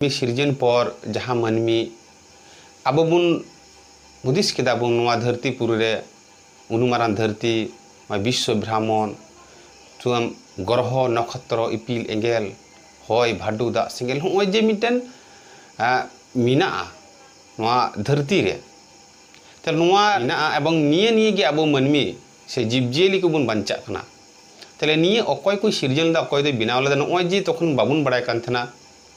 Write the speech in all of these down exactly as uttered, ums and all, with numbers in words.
ᱢᱟᱹᱱᱢᱤ ᱥᱤᱨᱡᱚᱱ ᱯᱚᱨ ᱡᱟᱦᱟᱸ ᱢᱟᱹᱱᱢᱤ ᱟᱵᱚ ᱵᱚᱱ ᱦᱩᱫᱤᱥ ᱠᱮᱫᱟ ᱵᱚᱱ ᱱᱚᱣᱟ ᱫᱷᱟᱹᱨᱛᱤ ᱯᱩᱨᱤ ᱨᱮ ᱩᱱᱩ ᱢᱟᱨᱟᱝ ᱫᱷᱟᱹᱨᱛᱤ, ᱱᱚᱣᱟ ᱵᱤᱥᱥᱚ ᱵᱷᱨᱟᱢᱚᱱ, ᱛᱩᱢ ᱜᱨᱚᱦᱚ ᱱᱚᱠᱷᱚᱛᱨᱚ ᱤᱯᱤᱞ ᱮᱸᱜᱮᱞ, ᱦᱚᱭ ᱵᱷᱟᱨᱰᱩ ᱫᱟᱜ ᱥᱮᱸᱜᱮᱞ, ᱦᱚᱸᱜᱼᱚᱭ ᱡᱮ ᱢᱤᱫᱴᱮᱱ ᱟᱸ, ᱢᱮᱱᱟᱜᱼᱟ ᱱᱚᱣᱟ ᱫᱷᱟᱹᱨᱛᱤ ᱨᱮ, ᱛᱟᱦᱞᱮ ᱱᱚᱣᱟ ᱢᱮᱱᱟᱜᱼᱟ ᱮᱵᱚᱝ ᱱᱤᱭᱟᱹ ᱱᱤᱭᱮ ᱜᱮ ᱟᱵᱚ ᱢᱟᱹᱱᱢᱤ ᱥᱮ ᱡᱤᱵᱽᱼᱡᱤᱭᱟᱹᱞᱤ ᱠᱚᱵᱚᱱ ᱵᱟᱧᱪᱟᱜ ᱠᱟᱱᱟ᱾ ᱛᱟᱦᱞᱮ ᱱᱤᱭᱟᱹ ᱚᱠᱚᱭ ᱠᱚ ᱥᱤᱨᱡᱚᱱ ᱞᱮᱫᱟ, ᱚᱠᱚᱭ ᱫᱚᱭ ᱵᱮᱱᱟᱣ ᱞᱮᱫᱟ? ᱱᱚᱜᱼᱚᱭ ᱡᱮ ᱛᱚᱠᱷᱚᱱ ᱵᱟᱵᱚᱱ ᱵᱟᱲᱟᱭ ᱠᱟᱱ ᱛᱟᱦᱮᱱᱟ,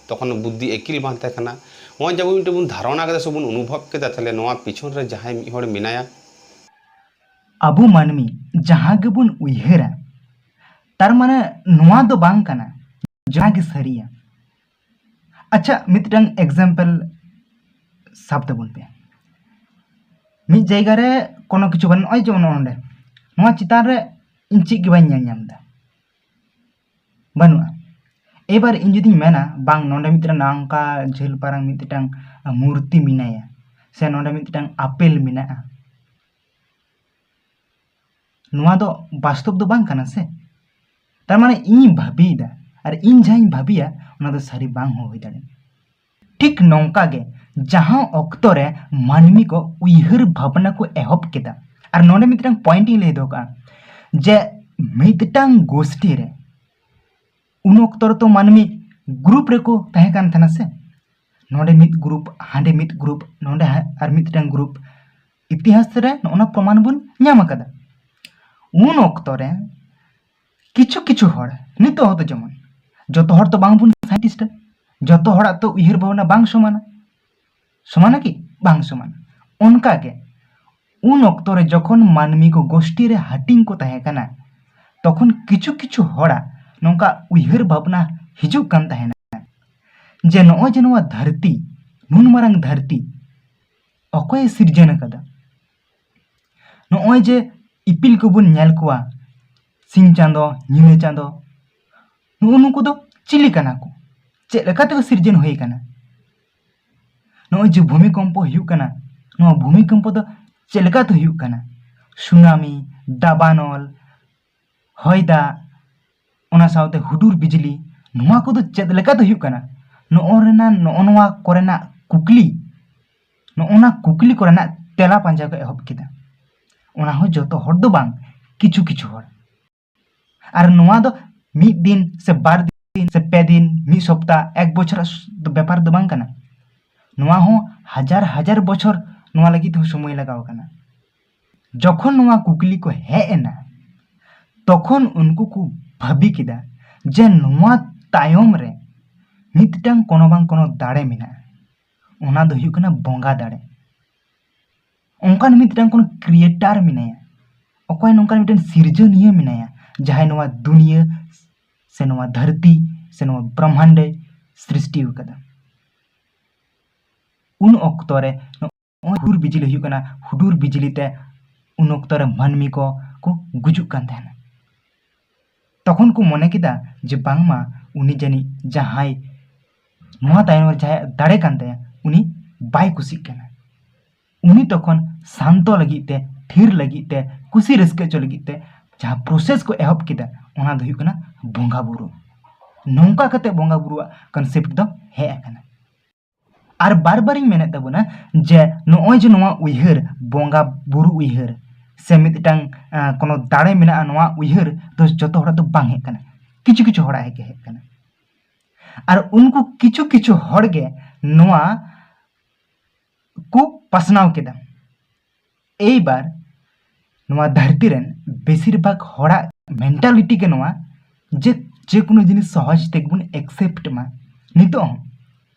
ᱛᱚᱠᱷᱚᱱ ᱵᱩᱫᱽᱫᱷᱤ ᱟᱹᱠᱤᱞ ᱵᱟᱝ ᱛᱟᱦᱮᱸ ᱠᱟᱱᱟ᱾ ᱱᱚᱜᱼᱚᱭ ᱡᱮ ᱟᱵᱚ ᱢᱤᱫᱴᱮᱱ ᱵᱚᱱ ᱫᱷᱟᱨᱚᱱᱟ ᱠᱮᱫᱟ ᱥᱮ ᱵᱚᱱ ᱚᱱᱩᱵᱷᱚᱵ ᱠᱮᱫᱟ, ᱛᱟᱦᱞᱮ ᱱᱚᱣᱟ ᱯᱤᱪᱷᱚᱱ ᱨᱮ ᱡᱟᱦᱟᱸᱭ ᱢᱤᱫ ᱦᱚᱲ ᱢᱮᱱᱟᱭᱟ᱾ ᱟᱵᱚ ᱢᱟᱹᱱᱢᱤ ᱡᱟᱦᱟᱸ ᱜᱮᱵᱚᱱ ᱩᱭᱦᱟᱹᱨᱟ, ᱛᱟᱨ ᱢᱟᱱᱮ ᱱᱚᱣᱟ ᱫᱚ ᱵᱟᱝ ᱠᱟᱱᱟ ᱡᱟᱦᱟᱸ ᱜᱮ ᱥᱟᱹᱨᱤᱭᱟ᱾ ᱟᱪᱪᱷᱟ, ᱢᱤᱫᱴᱟᱝ example ᱥᱟᱵ ᱛᱟᱵᱚᱱ ᱯᱮ᱾ ᱢᱤᱫ ᱡᱟᱭᱜᱟ ᱨᱮ ᱠᱳᱱᱳ ᱠᱤᱪᱷᱩ ᱵᱟᱹᱱᱩᱜᱼᱟ, ᱱᱚᱜᱼᱚᱭ ᱡᱮᱢᱚᱱ ᱱᱚᱰᱮ, ᱱᱚᱣᱟ ᱪᱮᱛᱟᱱ ᱨᱮ ᱤᱧ ᱪᱮᱫ ᱜᱮ ᱵᱟᱹᱧ ᱧᱮᱞ ᱧᱟᱢ ᱮᱫᱟ, ᱵᱟᱹᱱᱩᱜᱼᱟ᱾ ᱮᱵᱟᱨ ᱤᱧ ᱡᱩᱫᱤᱧ ᱢᱮᱱᱟ, ᱵᱟᱝ, ᱱᱚᱰᱮ ᱢᱤᱫᱴᱟᱝ ᱱᱚᱝᱠᱟ ᱡᱷᱟᱹᱞ ᱯᱟᱨᱟᱝ ᱢᱤᱫᱴᱟᱝ ᱢᱩᱨᱛᱤ ᱢᱮᱱᱟᱭᱟ, ᱥᱮ ᱱᱚᱰᱮ ᱢᱤᱫᱴᱟᱝ ᱟᱯᱮᱞ ᱢᱮᱱᱟᱜᱼᱟ, ᱱᱚᱣᱟ ᱫᱚ ᱵᱟᱥᱛᱚᱵ ᱫᱚ ᱵᱟᱝ ᱠᱟᱱᱟ ᱥᱮ? ᱛᱟᱨ ᱢᱟᱱᱮ ᱤᱧ ᱵᱷᱟᱹᱵᱤᱭᱮᱫᱟ, ᱟᱨ ᱤᱧ ᱡᱟᱦᱟᱸᱧ ᱵᱷᱟᱹᱵᱤᱭᱟ, ᱚᱱᱟ ᱫᱚ ᱥᱟᱹᱨᱤ ᱵᱟᱝ ᱦᱚᱸ ᱦᱩᱭ ᱫᱟᱲᱮᱭᱟᱜᱼᱟ᱾ ᱴᱷᱤᱠ ᱱᱚᱝᱠᱟ ᱜᱮ ᱡᱟᱦᱟᱸ ᱚᱠᱛᱚ ᱨᱮ ᱢᱟᱹᱱᱢᱤ ᱠᱚ ᱩᱭᱦᱟᱹᱨ ᱵᱷᱟᱵᱽᱱᱟ ᱠᱚ ᱮᱦᱚᱵ ᱠᱮᱫᱟ, ᱟᱨ ᱱᱚᱰᱮ ᱢᱤᱫᱴᱟᱝ point ᱤᱧ ᱞᱟᱹᱭ ᱫᱚᱦᱚ ᱠᱟᱜᱼᱟ, ᱡᱮ ᱢᱤᱫᱴᱟᱝ ᱜᱳᱥᱴᱤ ᱨᱮ ᱩᱱ ᱚᱠᱛᱚ ᱨᱮᱛᱚ ᱢᱟᱹᱱᱢᱤ group ᱨᱮᱠᱚ ᱛᱟᱦᱮᱸ ᱠᱟᱱ ᱛᱟᱦᱮᱱᱟ ᱥᱮ, ᱱᱚᱰᱮ ᱢᱤᱫ group, ᱦᱟᱸᱰᱮ ᱢᱤᱫ group, ᱱᱚᱰᱮ ᱦᱟ-, ᱟᱨ ᱢᱤᱫᱴᱟᱝ group᱾ ᱤᱛᱤᱦᱟᱥ ᱨᱮ ᱱᱚᱜᱼᱚ ᱱᱟ ᱯᱨᱚᱢᱟᱱ ᱵᱚᱱ ᱧᱟᱢ ᱟᱠᱟᱫᱟ᱾ ᱩᱱ ᱚᱠᱛᱚ ᱨᱮ ᱠᱤᱪᱷᱩ ᱠᱤᱪᱷᱩ ᱦᱚᱲ, ᱱᱤᱛᱚᱜ ᱦᱚᱸᱛᱚ ᱡᱮᱢᱚᱱ ᱡᱚᱛᱚ ᱦᱚᱲ ᱛᱚ ᱵᱟᱝᱵᱚᱱ scientist ᱟ, ᱡᱚᱛᱚ ᱦᱚᱲᱟᱜ ᱛᱚ ᱩᱭᱦᱟᱹᱨ ᱵᱷᱟᱵᱽᱱᱟ ᱵᱟᱝ ᱥᱚᱢᱟᱱᱟ, ᱥᱚᱢᱟᱱᱟ ᱠᱤ? ᱵᱟᱝ ᱥᱚᱢᱟᱱᱟ᱾ ᱚᱱᱠᱟᱜᱮ ᱩᱱ ᱚᱠᱛᱚ ᱨᱮ ᱡᱚᱠᱷᱚᱱ ᱢᱟᱹᱱᱢᱤ ᱠᱚ ᱜᱳᱥᱴᱤ ᱨᱮ ᱦᱟᱹᱴᱤᱧ ᱠᱚ ᱛᱟᱦᱮᱸ ᱠᱟᱱᱟ, ᱛᱚᱠᱷᱚᱱ ᱠᱤᱪᱷᱩ ᱠᱤᱪᱷᱩ ᱦᱚᱲᱟᱜ ᱱᱚᱝᱠᱟ ᱩᱭᱦᱟᱹᱨ ᱵᱷᱟᱵᱽᱱᱟ ᱦᱤᱡᱩᱜ ᱠᱟᱱ ᱛᱟᱦᱮᱱᱟ ᱡᱮ ᱱᱚᱜᱼᱚᱭ ᱡᱮ ᱱᱚᱣᱟ ᱫᱷᱟᱹᱨᱛᱤ, ᱱᱩᱱ ᱢᱟᱨᱟᱝ ᱫᱷᱟᱹᱨᱛᱤ ᱚᱠᱚᱭᱮ ᱥᱤᱨᱡᱚᱱ ᱟᱠᱟᱫᱟ? ᱱᱚᱜᱼᱚᱭ ᱡᱮ ᱤᱯᱤᱞ ᱠᱚᱵᱚᱱ ᱧᱮᱞ ᱠᱚᱣᱟ, ᱥᱤᱧ ᱪᱟᱸᱫᱚ, ᱧᱤᱫᱟᱹ ᱪᱟᱸᱫᱚ, ᱱᱩᱜᱼᱩ ᱱᱩᱠᱩ ᱫᱚ ᱪᱤᱞᱤ ᱠᱟᱱᱟ ᱠᱚ? ᱪᱮᱫ ᱞᱮᱠᱟ ᱛᱮᱠᱚ ᱥᱤᱨᱡᱚᱱ ᱦᱩᱭ ᱟᱠᱟᱱᱟ? ᱱᱚᱜᱼᱚᱭ ᱡᱮ ᱵᱷᱩᱢᱤᱠᱚᱢᱯᱚ ᱦᱩᱭᱩᱜ ᱠᱟᱱᱟ, ᱱᱚᱣᱟ ᱵᱷᱩᱢᱤᱠᱚᱢᱯᱚ ᱫᱚ ᱪᱮᱫ ᱞᱮᱠᱟᱛᱮ ᱦᱩᱭᱩᱜ ᱠᱟᱱᱟ? ᱥᱩᱱᱟᱢᱤ, ᱫᱟᱵᱟᱱᱚᱞ, ᱦᱚᱭ ᱫᱟᱜ, ᱚᱱᱟ ᱥᱟᱶᱛᱮ ᱦᱩᱰᱩᱨ ᱵᱤᱡᱽᱞᱤ, ᱱᱚᱣᱟ ᱠᱚᱫᱚ ᱪᱮᱫ ᱞᱮᱠᱟᱛᱮ ᱦᱩᱭᱩᱜ ᱠᱟᱱᱟ? ᱱᱚᱜᱼᱚ ᱨᱮᱱᱟᱜ, ᱱᱚᱜᱼᱚ ᱱᱚᱣᱟ ᱠᱚᱨᱮᱱᱟᱜ ᱠᱩᱠᱞᱤ, ᱱᱚᱜᱼᱚ ᱱᱟ ᱠᱩᱠᱞᱤ ᱠᱚᱨᱮᱱᱟᱜ ᱛᱮᱞᱟ ᱯᱟᱸᱡᱟ ᱠᱚ ᱮᱦᱚᱵ ᱠᱮᱫᱟ᱾ ᱚᱱᱟ ᱦᱚᱸ ᱡᱚᱛᱚ ᱦᱚᱲ ᱫᱚ ᱵᱟᱝ, ᱠᱤᱪᱷᱩ ᱠᱤᱪᱷᱩ ᱦᱚᱲ᱾ ᱟᱨ ᱱᱚᱣᱟ ᱫᱚ ᱢᱤᱫ ᱫᱤᱱ ᱥᱮ ᱵᱟᱨ ᱫᱤᱱ ᱥᱮ ᱯᱮ ᱫᱤᱱ, ᱢᱤᱫ ᱥᱚᱯᱛᱟ, ᱮᱠ ᱵᱚᱪᱷᱚᱨ ᱵᱮᱯᱟᱨ ᱫᱚ ᱵᱟᱝ ᱠᱟᱱᱟ᱾ ᱱᱚᱣᱟ ᱦᱚᱸ ᱦᱟᱡᱟᱨ ᱦᱟᱡᱟᱨ ᱵᱚᱪᱷᱚᱨ ᱱᱚᱣᱟ ᱞᱟᱹᱜᱤᱫ ᱦᱚᱸ ᱥᱚᱢᱚᱭ ᱞᱟᱜᱟᱣ ᱠᱟᱱᱟ᱾ ᱡᱚᱠᱷᱚᱱ ᱱᱚᱣᱟ ᱠᱩᱠᱞᱤ ᱠᱚ ᱦᱮᱡ ᱮᱱᱟ, ᱛᱚᱠᱷᱚᱱ ᱩᱱᱠᱩ ᱠᱚ ᱵᱷᱟᱹᱵᱤ ᱠᱮᱫᱟ ᱡᱮ ᱱᱚᱣᱟ ᱛᱟᱭᱚᱢ ᱨᱮ ᱢᱤᱫᱴᱟᱝ ᱠᱳᱱᱳ ᱵᱟᱝ ᱠᱳᱱᱳ ᱫᱟᱲᱮ ᱢᱮᱱᱟᱜᱼᱟ᱾ ᱚᱱᱟ ᱫᱚ ᱦᱩᱭᱩᱜ ᱠᱟᱱᱟ ᱵᱚᱸᱜᱟ ᱫᱟᱲᱮ᱾ ᱚᱱᱠᱟᱱ ᱢᱤᱫᱴᱟᱝ ᱠᱳᱱᱳ creator ᱢᱮᱱᱟᱭᱟ, ᱚᱠᱚᱭ ᱱᱚᱝᱠᱟᱱ ᱢᱤᱫᱴᱟᱝ ᱥᱤᱨᱡᱚᱱᱤᱭᱟᱹ ᱢᱮᱱᱟᱭᱟ, ᱡᱟᱦᱟᱸᱭ ᱱᱚᱣᱟ ᱫᱩᱱᱤᱭᱟᱹ ᱥᱮ ᱱᱚᱣᱟ ᱫᱷᱟᱹᱨᱛᱤ ᱥᱮ ᱱᱚᱣᱟ ᱵᱨᱚᱦᱢᱟᱱᱰᱮ ᱥᱨᱤᱥᱴᱤ ᱟᱠᱟᱫᱟ᱾ ᱩᱱ ᱚᱠᱛᱚ ᱨᱮ ᱱᱚᱜᱼᱚᱭ ᱦᱩᱰᱩᱨ ᱵᱤᱡᱽᱞᱤ ᱦᱩᱭᱩᱜ ᱠᱟᱱᱟ, ᱦᱩᱰᱩᱨ ᱵᱤᱡᱽᱞᱤ ᱛᱮ ᱩᱱ ᱚᱠᱛᱚ ᱨᱮ ᱢᱟᱹᱱᱢᱤ ᱠᱚ ᱠᱚ ᱜᱩᱡᱩᱜ ᱠᱟᱱ ᱛᱟᱦᱮᱱᱟ᱾ ᱛᱚᱠᱷᱚᱱ ᱠᱚ ᱢᱚᱱᱮ ᱠᱮᱫᱟ ᱡᱮ ᱵᱟᱝᱢᱟ ᱩᱱᱤ ᱡᱟᱹᱱᱤᱡ ᱡᱟᱦᱟᱸᱭ ᱱᱚᱣᱟ ᱛᱟᱭᱚᱢ ᱨᱮ ᱡᱟᱦᱟᱸᱭᱟᱜ ᱫᱟᱲᱮ ᱠᱟᱱ ᱛᱟᱭᱟ, ᱩᱱᱤ ᱵᱟᱭ ᱠᱩᱥᱤᱜ ᱠᱟᱱᱟ᱾ ᱩᱱᱤ ᱛᱚᱠᱷᱚᱱ ᱥᱟᱱᱛᱚ ᱞᱟᱹᱜᱤᱫ ᱛᱮ, ᱛᱷᱤᱨ ᱞᱟᱹᱜᱤᱫ ᱛᱮ, ᱠᱩᱥᱤ ᱨᱟᱹᱥᱠᱟᱹ ᱦᱚᱪᱚ ᱞᱟᱹᱜᱤᱫ ᱛᱮ ᱡᱟᱦᱟᱸ process ᱠᱚ ᱮᱦᱚᱵ ᱠᱮᱫᱟ, ᱚᱱᱟ ᱫᱚ ᱦᱩᱭᱩᱜ ᱠᱟᱱᱟ ᱵᱚᱸᱜᱟ ᱵᱩᱨᱩ᱾ ᱱᱚᱝᱠᱟ ᱠᱟᱛᱮ ᱵᱚᱸᱜᱟ ᱵᱩᱨᱩᱣᱟᱜ concept ᱫᱚ ᱦᱮᱡ ᱟᱠᱟᱱᱟ᱾ ᱟᱨ ᱵᱟᱨ ᱵᱟᱨᱤᱧ ᱢᱮᱱᱮᱫ ᱛᱟᱵᱚᱱᱟ ᱡᱮ ᱱᱚᱜᱼᱚᱭ ᱡᱮ ᱱᱚᱣᱟ ᱩᱭᱦᱟᱹᱨ, ᱵᱚᱸᱜᱟ ᱵᱩᱨᱩ ᱩᱭᱦᱟᱹᱨ, ᱥᱮ ᱢᱤᱫᱴᱟᱝ, ᱟᱸ, ᱠᱳᱱᱳ ᱫᱟᱲᱮ ᱢᱮᱱᱟᱜᱼᱟ, ᱱᱚᱣᱟ ᱩᱭᱦᱟᱹᱨ ᱫᱚ ᱡᱚᱛᱚ ᱦᱚᱲᱟᱜ ᱫᱚ ᱵᱟᱝ ᱦᱮᱡ ᱠᱟᱱᱟ, ᱠᱤᱪᱷᱩ ᱠᱤᱪᱷᱩ ᱦᱚᱲᱟᱜ ᱦᱮᱡ ᱦᱮᱡ ᱠᱟᱱᱟ᱾ ᱟᱨ ᱩᱱᱠᱩ ᱠᱤᱪᱷᱩ ᱠᱤᱪᱷᱩ ᱦᱚᱲ ᱜᱮ ᱱᱚᱣᱟ ᱠᱚ ᱯᱟᱥᱱᱟᱣ ᱠᱮᱫᱟ᱾ ᱮᱭᱵᱟᱨ ᱱᱚᱣᱟ ᱫᱷᱟᱹᱨᱛᱤ ᱨᱮᱱ ᱵᱮᱥᱤᱨ ᱵᱷᱟᱜᱽ ᱦᱚᱲᱟᱜ mentality ᱜᱮ ᱱᱚᱣᱟ ᱡᱮ ᱡᱮᱠᱳᱱᱳ ᱡᱤᱱᱤᱥ ᱥᱚᱦᱚᱡᱽ ᱛᱮᱜᱮ ᱵᱚᱱ accept ᱢᱟ᱾ ᱱᱤᱛᱚᱜ ᱦᱚᱸ,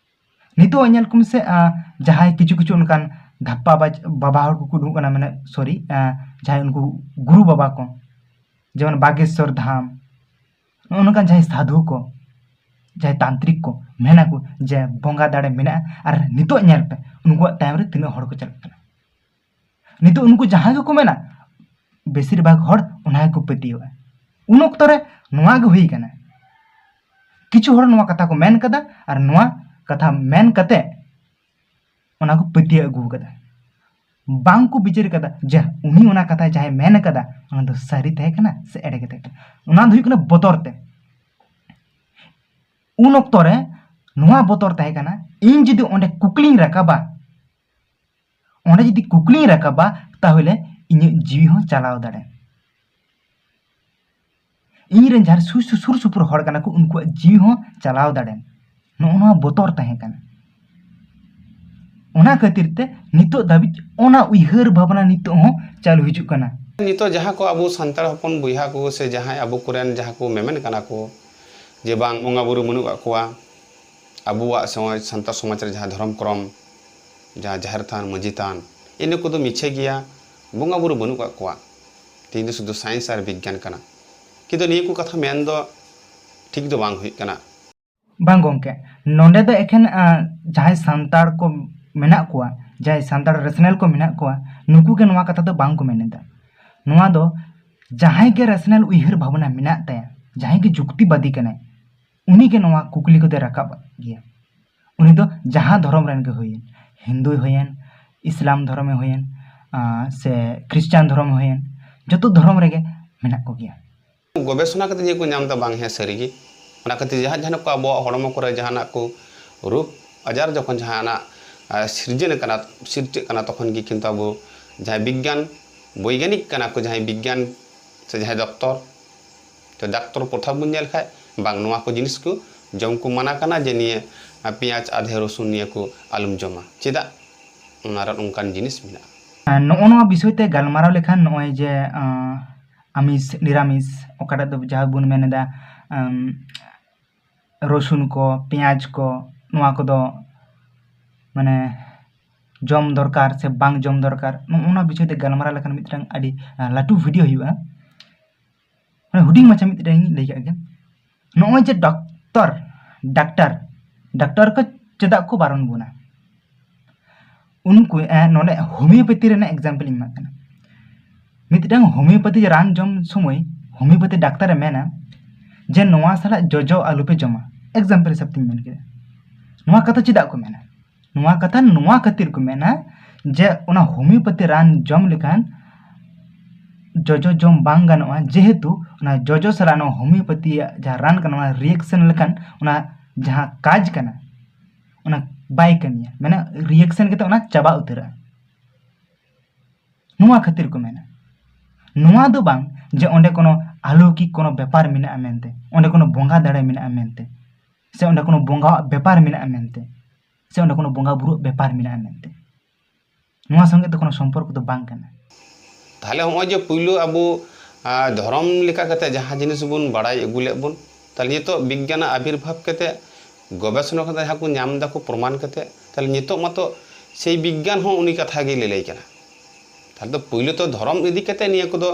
ᱱᱤᱛᱚᱜ ᱦᱚᱸ ᱧᱮᱞ ᱠᱚᱢ ᱥᱮ, ᱟᱸ, ᱡᱟᱦᱟᱸᱭ ᱠᱤᱪᱷᱩ ᱠᱤᱪᱷᱩ ᱚᱱᱠᱟᱱ ᱫᱷᱟᱯᱯᱟ ᱵᱟᱡ ᱵᱟᱵᱟ ᱦᱚᱲ ᱠᱚᱠᱚ ᱩᱰᱩᱠᱚᱜ ᱠᱟᱱᱟ, ᱢᱟᱱᱮ ᱥᱚᱨᱤ, ᱟᱸ, ᱡᱟᱦᱟᱸᱭ ᱩᱱᱠᱩ ᱜᱩᱨᱩ ᱵᱟᱵᱟ ᱠᱚ, ᱡᱮᱢᱚᱱ ᱵᱟᱜᱮᱥᱣᱚᱨ ᱫᱷᱟᱢ, ᱱᱚᱜᱼᱚ ᱱᱚᱝᱠᱟᱱ ᱡᱟᱦᱟᱸᱭ ᱥᱟᱫᱷᱩ ᱠᱚ, ᱡᱟᱦᱟᱸᱭ ᱛᱟᱱᱛᱨᱤᱠ ᱠᱚ ᱢᱮᱱᱟ ᱠᱚ ᱡᱮ ᱵᱚᱸᱜᱟ ᱫᱟᱲᱮ ᱢᱮᱱᱟᱜᱼᱟ, ᱟᱨ ᱱᱤᱛᱚᱜ ᱧᱮᱞ ᱯᱮ ᱩᱱᱠᱩᱣᱟᱜ ᱛᱟᱭᱚᱢ ᱨᱮ ᱛᱤᱱᱟᱹᱜ ᱦᱚᱲ ᱠᱚ ᱪᱟᱞᱟᱜ ᱠᱟᱱᱟ᱾ ᱱᱤᱛᱚᱜ ᱩᱱᱠᱩ ᱡᱟᱦᱟᱸ ᱜᱮᱠᱚ ᱢᱮᱱᱟ, ᱵᱮᱥᱤᱨ ᱵᱷᱟᱜᱽ ᱦᱚᱲ ᱚᱱᱟ ᱜᱮᱠᱚ ᱯᱟᱹᱛᱭᱟᱹᱣᱟ᱾ ᱩᱱ ᱚᱠᱛᱚ ᱨᱮ ᱱᱚᱣᱟ ᱜᱮ ᱦᱩᱭ ᱠᱟᱱᱟ, ᱠᱤᱪᱷᱩ ᱦᱚᱲ ᱱᱚᱣᱟ ᱠᱟᱛᱷᱟ ᱠᱚ ᱢᱮᱱ ᱠᱟᱫᱟ, ᱟᱨ ᱱᱚᱣᱟ ᱠᱟᱛᱷᱟ ᱢᱮᱱ ᱠᱟᱛᱮ ᱚᱱᱟ ᱠᱚ ᱯᱟᱹᱛᱭᱟᱹᱣ ᱟᱹᱜᱩ ᱠᱟᱫᱟ᱾ ᱵᱟᱝ ᱠᱚ ᱵᱤᱪᱟᱹᱨ ᱠᱟᱫᱟ ᱡᱮ ᱩᱱᱤ ᱚᱱᱟ ᱠᱟᱛᱷᱟ ᱡᱟᱦᱟᱸᱭ ᱢᱮᱱ ᱠᱟᱫᱟ, ᱚᱱᱟ ᱫᱚ ᱥᱟᱹᱨᱤ ᱛᱟᱦᱮᱸ ᱠᱟᱱᱟ ᱥᱮ ᱮᱲᱮ ᱜᱮ ᱛᱟᱦᱮᱸ ᱠᱟᱱᱟ᱾ ᱚᱱᱟ ᱫᱚ ᱦᱩᱭᱩᱜ ᱠᱟᱱᱟ ᱵᱚᱛᱚᱨ ᱛᱮ᱾ ᱩᱱ ᱚᱠᱛᱚ ᱨᱮ ᱱᱚᱣᱟ ᱵᱚᱛᱚᱨ ᱛᱟᱦᱮᱸ ᱠᱟᱱᱟ, ᱤᱧ ᱡᱩᱫᱤ ᱚᱸᱰᱮ ᱠᱩᱠᱞᱤᱧ ᱨᱟᱠᱟᱵᱟ, ᱚᱸᱰᱮ ᱡᱩᱫᱤ ᱠᱩᱠᱞᱤᱧ ᱨᱟᱠᱟᱵᱟ, ᱛᱟᱦᱚᱞᱮ ᱤᱧᱟᱹᱜ ᱡᱤᱣᱤ ᱦᱚᱸ ᱪᱟᱞᱟᱣ ᱫᱟᱲᱮᱭᱟᱜᱼᱟ᱾ ᱤᱧ ᱨᱮᱱ ᱡᱟᱦᱟᱸ ᱥᱩᱨ ᱥᱩ-, ᱥᱩᱨ ᱥᱩᱯᱩᱨ ᱦᱚᱲ ᱠᱟᱱᱟ ᱠᱚ, ᱩᱱᱠᱩᱣᱟᱜ ᱡᱤᱣᱤ ᱦᱚᱸ ᱪᱟᱞᱟᱣ ᱫᱟᱲᱮᱭᱟᱜᱼᱟ᱾ ᱱᱚᱜᱼᱚ ᱱᱚᱣᱟ ᱵᱚᱛᱚᱨ ᱛᱟᱦᱮᱸ ᱠᱟᱱᱟ᱾ ᱚᱱᱟ ᱠᱷᱟᱹᱛᱤᱨ ᱛᱮ ᱱᱤᱛᱚᱜ ᱫᱷᱟᱹᱵᱤᱡ ᱚᱱᱟ ᱩᱭᱦᱟᱹᱨ ᱵᱷᱟᱵᱽᱱᱟ ᱱᱤᱛᱚᱜ ᱦᱚᱸ ᱪᱟᱹᱞᱩ ᱦᱤᱡᱩᱜ ᱠᱟᱱᱟ᱾ ᱱᱤᱛᱚᱜ ᱡᱟᱦᱟᱸ ᱠᱚ ᱟᱵᱚ ᱥᱟᱱᱛᱟᱲ ᱦᱚᱯᱚᱱ ᱵᱚᱭᱦᱟ ᱠᱚ ᱥᱮ ᱡᱟᱦᱟᱸᱭ ᱟᱵᱚ ᱠᱚᱨᱮᱱ ᱡᱟᱦᱟᱸ ᱠᱚ ᱢᱮᱢᱮᱱ ᱠᱟᱱᱟ ᱠᱚ ᱡᱮ ᱵᱟᱝ ᱵᱚᱸᱜᱟ ᱵᱩᱨᱩ ᱵᱟᱹᱱᱩᱜ ᱠᱟᱜ ᱠᱚᱣᱟ, ᱟᱵᱚᱣᱟᱜ ᱥᱚᱢᱟᱡᱽ, ᱥᱟᱱᱛᱟᱲ ᱥᱚᱢᱟᱡᱽ ᱨᱮ ᱡᱟᱦᱟᱸ ᱫᱷᱚᱨᱚᱢ ᱠᱚᱨᱚᱢ, ᱡᱟᱦᱟᱸ ᱡᱟᱦᱮᱨ ᱛᱷᱟᱱ, ᱢᱟᱹᱡᱷᱤ ᱛᱷᱟᱱ, ᱤᱱᱟᱹ ᱠᱚᱫᱚ ᱢᱤᱪᱷᱟᱹ ᱜᱮᱭᱟ, ᱵᱚᱸᱜᱟ ᱵᱩᱨᱩ ᱵᱟᱹᱱᱩᱜ ᱠᱟᱜ ᱠᱚᱣᱟ, ᱛᱮᱦᱮᱧ ᱫᱚ ᱥᱩᱫᱷᱩ ᱥᱟᱭᱮᱱᱥ ᱟᱨ ᱵᱤᱜᱽᱜᱟᱱ ᱠᱟᱱᱟ᱾ ᱠᱤᱱᱛᱩ ᱱᱤᱭᱟᱹ ᱠᱚ ᱠᱟᱛᱷᱟ ᱢᱮᱱ ᱫᱚ ᱴᱷᱤᱠ ᱫᱚ ᱵᱟᱝ ᱦᱩᱭᱩᱜ ᱠᱟᱱᱟ᱾ ᱵᱟᱝ ᱜᱚᱢᱠᱮ, ᱱᱚᱰᱮ ᱫᱚ ᱮᱠᱷᱮᱱ, ᱟᱸ, ᱡᱟᱦᱟᱸᱭ ᱥᱟᱱᱛᱟᱲ ᱠᱚ ᱢᱮᱱᱟᱜ ᱠᱚᱣᱟ, ᱡᱟᱦᱟᱸᱭ ᱥᱟᱱᱛᱟᱲ ᱨᱮᱥᱱᱟᱞ ᱠᱚ ᱢᱮᱱᱟᱜ ᱠᱚᱣᱟ, ᱱᱩᱠᱩ ᱜᱮ ᱱᱚᱣᱟ ᱠᱟᱛᱷᱟ ᱫᱚ ᱵᱟᱝ ᱠᱚ ᱢᱮᱱ ᱮᱫᱟ᱾ ᱱᱚᱣᱟ ᱫᱚ ᱡᱟᱦᱟᱸᱭ ᱜᱮ ᱨᱮᱥᱱᱟᱞ ᱩᱭᱦᱟᱹᱨ ᱵᱷᱟᱵᱽᱱᱟ ᱢᱮᱱᱟᱜ ᱛᱟᱭᱟ, ᱡᱟᱦᱟᱸᱭ ᱜᱮ ᱡᱩᱠᱛᱤᱵᱟᱫᱤ ᱠᱟᱱᱟᱭ, ᱩᱱᱤ ᱜᱮ ᱱᱚᱣᱟ ᱠᱩᱠᱞᱤ ᱠᱚᱫᱚᱭ ᱨᱟᱠᱟᱵ ᱜᱮᱭᱟ᱾ ᱩᱱᱤ ᱫᱚ ᱡᱟᱦᱟᱸ ᱫᱷᱚᱨᱚᱢ ᱨᱮᱱ ᱜᱮ ᱦᱩᱭᱮᱱ, ᱦᱤᱱᱫᱩᱭ ᱦᱩᱭᱮᱱ, ᱤᱥᱞᱟᱢ ᱫᱷᱚᱨᱚᱢᱮ ᱦᱩᱭᱮᱱ, ᱟᱸ, ᱥᱮ ᱠᱷᱨᱤᱥᱴᱟᱱ ᱫᱷᱚᱨᱚᱢᱮ ᱦᱩᱭᱮᱱ, ᱡᱚᱛᱚ ᱫᱷᱚᱨᱚᱢ ᱨᱮᱜᱮ ᱢᱮᱱᱟᱜ ᱠᱚᱜᱮᱭᱟ᱾ ᱜᱚᱵᱮᱥᱚᱱᱟ ᱠᱟᱛᱮ ᱡᱮ ᱠᱚ ᱧᱟᱢ ᱮᱫᱟ, ᱵᱟᱝ ᱦᱮᱸ ᱥᱟᱹᱨᱤ ᱜᱮ᱾ ᱚᱱᱟ ᱠᱷᱟᱹᱛᱤᱨ ᱡᱟᱦᱟᱸ, ᱡᱟᱦᱟᱸ ᱠᱚ ᱟᱵᱚᱣᱟᱜ ᱦᱚᱲᱢᱚ ᱠᱚᱨᱮ ᱡᱟᱦᱟᱱᱟᱜ ᱠᱚ ᱨᱳᱜᱽ ᱟᱡᱟᱨ ᱡᱚᱠᱷᱚᱱ ᱡᱟᱦᱟᱱᱟᱜ, ᱟᱸ, ᱥᱤᱨᱡᱟᱹᱱ ᱠᱟᱱᱟ, ᱥᱤᱨᱡᱟᱹᱜ ᱠᱟᱱᱟ, ᱛᱚᱠᱷᱚᱱ ᱜᱮ ᱠᱤᱱᱛᱩ ᱟᱵᱚ ᱡᱟᱦᱟᱸᱭ ᱵᱤᱜᱽᱜᱟᱱ ᱵᱳᱭᱜᱟᱱᱤᱠ ᱠᱟᱱᱟ ᱠᱚ, ᱡᱟᱦᱟᱸᱭ ᱵᱤᱜᱽᱜᱟᱱ ᱥᱮ ᱡᱟᱦᱟᱸᱭ ᱰᱚᱠᱴᱚᱨ, ᱛᱚ ᱰᱟᱠᱛᱚᱨ ᱯᱨᱚᱛᱷᱟ ᱵᱚᱱ ᱧᱮᱞ ᱠᱷᱟᱡ, ᱵᱟᱝ, ᱱᱚᱣᱟ ᱠᱚ ᱡᱤᱱᱤᱥ ᱠᱚ ᱡᱚᱢ ᱠᱚ ᱢᱟᱱᱟ ᱠᱟᱱᱟ, ᱡᱮ ᱱᱤᱭᱟᱹ, ᱟᱸ, ᱯᱮᱸᱭᱟᱡᱽ, ᱟᱫᱷᱮ ᱨᱚᱥᱩᱱ, ᱱᱤᱭᱟᱹ ᱠᱚ ᱟᱞᱚᱢ ᱡᱚᱢᱟ᱾ ᱪᱮᱫᱟᱜ? ᱚᱱᱟ ᱨᱮ ᱚᱱᱠᱟᱱ ᱡᱤᱱᱤᱥ ᱢᱮᱱᱟᱜᱼᱟ᱾ ᱟᱨ ᱱᱚᱜᱼᱚ ᱱᱚᱣᱟ ᱵᱤᱥᱚᱭ ᱛᱮ ᱜᱟᱞᱢᱟᱨᱟᱣ ᱞᱮᱠᱷᱟᱱ, ᱱᱚᱜᱼᱚᱭ ᱡᱮ, ᱟᱸ, ᱟᱢᱤᱥ, ᱱᱤᱨᱟᱢᱤᱥ, ᱚᱠᱟᱴᱟᱜ ᱫᱚ ᱡᱟᱦᱟᱸ ᱵᱚᱱ ᱢᱮᱱ ᱮᱫᱟ, ᱟᱢ, ᱨᱚᱥᱩᱱ ᱠᱚ, ᱯᱮᱸᱭᱟᱡᱽ ᱠᱚ, ᱱᱚᱣᱟ ᱠᱚᱫᱚ ᱢᱟᱱᱮ ᱡᱚᱢ ᱫᱚᱨᱠᱟᱨ ᱥᱮ ᱵᱟᱝ ᱡᱚᱢ ᱫᱚᱨᱠᱟᱨ, ᱱᱚᱜᱼᱚ ᱱᱚᱣᱟ ᱵᱤᱥᱚᱭ ᱛᱮ ᱜᱟᱞᱢᱟᱨᱟᱣ ᱞᱮᱠᱷᱟᱱ ᱢᱤᱫᱴᱟᱝ ᱟᱹᱰᱤ, ᱟᱸ, ᱞᱟᱹᱴᱩ ᱵᱷᱤᱰᱤᱭᱳ ᱦᱩᱭᱩᱜᱼᱟ᱾ ᱢᱟᱱᱮ ᱦᱩᱰᱤᱧ ᱢᱟᱪᱷᱟ ᱢᱤᱫᱴᱟᱝ ᱤᱧ ᱞᱟᱹᱭ ᱠᱟᱜ ᱜᱮ᱾ ᱱᱚᱜᱼᱚᱭ ᱡᱮ ᱰᱚᱠᱴᱚᱨ, ᱰᱟᱠᱛᱟᱨ, ᱰᱟᱠᱛᱟᱨ ᱠᱚ ᱪᱮᱫᱟᱜ ᱠᱚ ᱵᱟᱨᱚᱱ ᱵᱚᱱᱟ? ᱩᱱᱠᱩ, ᱮ, ᱱᱚᱰᱮ ᱦᱳᱢᱤᱭᱳᱯᱮᱛᱷᱤ ᱨᱮᱱᱟᱜ ᱮᱠᱡᱟᱢᱯᱮᱞ ᱤᱧ ᱮᱢᱟᱜ ᱠᱟᱱᱟ᱾ ᱢᱤᱫᱴᱟᱝ ᱦᱳᱢᱤᱭᱳᱯᱮᱛᱷᱤ ᱨᱟᱱ ᱡᱚᱢ ᱥᱚᱢᱚᱭ ᱦᱳᱢᱤᱭᱳᱯᱮᱛᱷᱤ ᱰᱟᱠᱛᱟᱨᱮ ᱢᱮᱱᱟ ᱡᱮ ᱱᱚᱣᱟ ᱥᱟᱞᱟᱜ ᱡᱚᱡᱚ ᱟᱞᱚᱯᱮ ᱡᱚᱢᱟ, ᱮᱠᱡᱟᱢᱯᱮᱞ ᱦᱤᱥᱟᱹᱵ ᱛᱤᱧ ᱢᱮᱱ ᱠᱮᱫᱟ᱾ ᱱᱚᱣᱟ ᱠᱟᱛᱷᱟ ᱪᱮᱫᱟᱜ ᱠᱚ ᱢᱮᱱᱟ? ᱱᱚᱣᱟ ᱠᱟᱛᱷᱟ ᱱᱚᱣᱟ ᱠᱷᱟᱹᱛᱤᱨ ᱠᱚ ᱢᱮᱱᱟ ᱡᱮ ᱚᱱᱟ ᱦᱳᱢᱤᱭᱳᱯᱮᱛᱷᱤ ᱨᱟᱱ ᱡᱚᱢ ᱞᱮᱠᱷᱟᱱ ᱡᱚᱡᱚ ᱡᱚᱢ ᱵᱟᱝ ᱜᱟᱱᱚᱜᱼᱟ, ᱡᱮᱦᱮᱛᱩ ᱚᱱᱟ ᱡᱚᱡᱚ ᱥᱟᱞᱟᱜ ᱱᱚᱣᱟ ᱦᱳᱢᱤᱭᱳᱯᱮᱛᱷᱤᱭᱟᱜ ᱡᱟᱦᱟᱸ ᱨᱟᱱ ᱠᱟᱱᱟ, ᱚᱱᱟ ᱨᱤᱭᱮᱠᱥᱚᱱ ᱞᱮᱠᱷᱟᱱ ᱚᱱᱟ ᱡᱟᱦᱟᱸ ᱠᱟᱡᱽ ᱠᱟᱱᱟ, ᱚᱱᱟ ᱵᱟᱭ ᱠᱟᱹᱢᱤᱭᱟ, ᱢᱟᱱᱮ ᱨᱤᱭᱮᱠᱥᱮᱱ ᱠᱟᱛᱮ ᱚᱱᱟ ᱪᱟᱵᱟ ᱩᱛᱟᱹᱨᱚᱜᱼᱟ᱾ ᱱᱚᱣᱟ ᱠᱷᱟᱹᱛᱤᱨ ᱠᱚ ᱢᱮᱱᱟ᱾ ᱱᱚᱣᱟ ᱫᱚ ᱵᱟᱝ ᱡᱮ ᱚᱸᱰᱮ ᱠᱳᱱᱳ ᱟᱞᱚᱠᱤᱠ ᱠᱳᱱᱳ ᱵᱮᱯᱟᱨ ᱢᱮᱱᱟᱜᱼᱟ ᱢᱮᱱᱛᱮ, ᱚᱸᱰᱮ ᱠᱳᱱᱳ ᱵᱚᱸᱜᱟ ᱫᱟᱲᱮ ᱢᱮᱱᱟᱜᱼᱟ ᱢᱮᱱᱛᱮ, ᱥᱮ ᱚᱸᱰᱮ ᱠᱳᱱᱳ ᱵᱚᱸᱜᱟᱣᱟᱜ ᱵᱮᱯᱟᱨ ᱢᱮᱱᱟᱜᱼᱟ ᱢᱮᱱᱛᱮ, ᱥᱮ ᱚᱸᱰᱮ ᱠᱳᱱᱳ ᱵᱚᱸᱜᱟ ᱵᱩᱨᱩᱣᱟᱜ ᱵᱮᱯᱟᱨ ᱢᱮᱱᱟᱜᱼᱟ ᱢᱮᱱᱛᱮ᱾ ᱱᱚᱣᱟ ᱥᱚᱸᱜᱮ ᱫᱚ ᱠᱳᱱᱳ ᱥᱚᱢᱯᱚᱨᱠᱚ ᱫᱚ ᱵᱟᱝ ᱠᱟᱱᱟ᱾ ᱛᱟᱦᱞᱮ ᱦᱚᱸᱜᱼᱚᱭ ᱡᱮ ᱯᱩᱭᱞᱩ ᱟᱵᱚ, ᱟ, ᱫᱷᱚᱨᱚᱢ ᱞᱮᱠᱟ ᱠᱟᱛᱮ ᱡᱟᱦᱟᱸ ᱡᱤᱱᱤᱥ ᱵᱚᱱ ᱵᱟᱲᱟᱭ ᱟᱹᱜᱩ ᱞᱮᱫ ᱵᱚᱱ, ᱛᱟᱦᱞᱮ ᱱᱤᱛᱚᱜ ᱵᱤᱜᱽᱜᱟᱱᱟᱜ ᱟᱵᱤᱨᱵᱷᱟᱵ ᱠᱟᱛᱮ, ᱜᱚᱵᱮᱥᱚᱱᱟ ᱠᱟᱛᱮ ᱡᱟᱦᱟᱸ ᱠᱚ ᱧᱟᱢ ᱫᱟᱠᱚ ᱯᱨᱚᱢᱟᱱ ᱠᱟᱛᱮ, ᱛᱟᱦᱞᱮ ᱱᱤᱛᱚᱜ ᱢᱟᱛᱚ ᱥᱮᱭ ᱵᱤᱜᱽᱜᱟᱱ ᱦᱚᱸ ᱩᱱᱤ ᱠᱟᱛᱷᱟ ᱜᱮᱭ ᱞᱟᱹᱞᱟᱹᱭ ᱠᱟᱱᱟ᱾ ᱛᱟᱦᱞᱮ ᱫᱚ ᱯᱩᱭᱞᱩ ᱛᱚ ᱫᱷᱚᱨᱚᱢ ᱤᱫᱤ ᱠᱟᱛᱮ ᱱᱤᱭᱟᱹ ᱠᱚᱫᱚ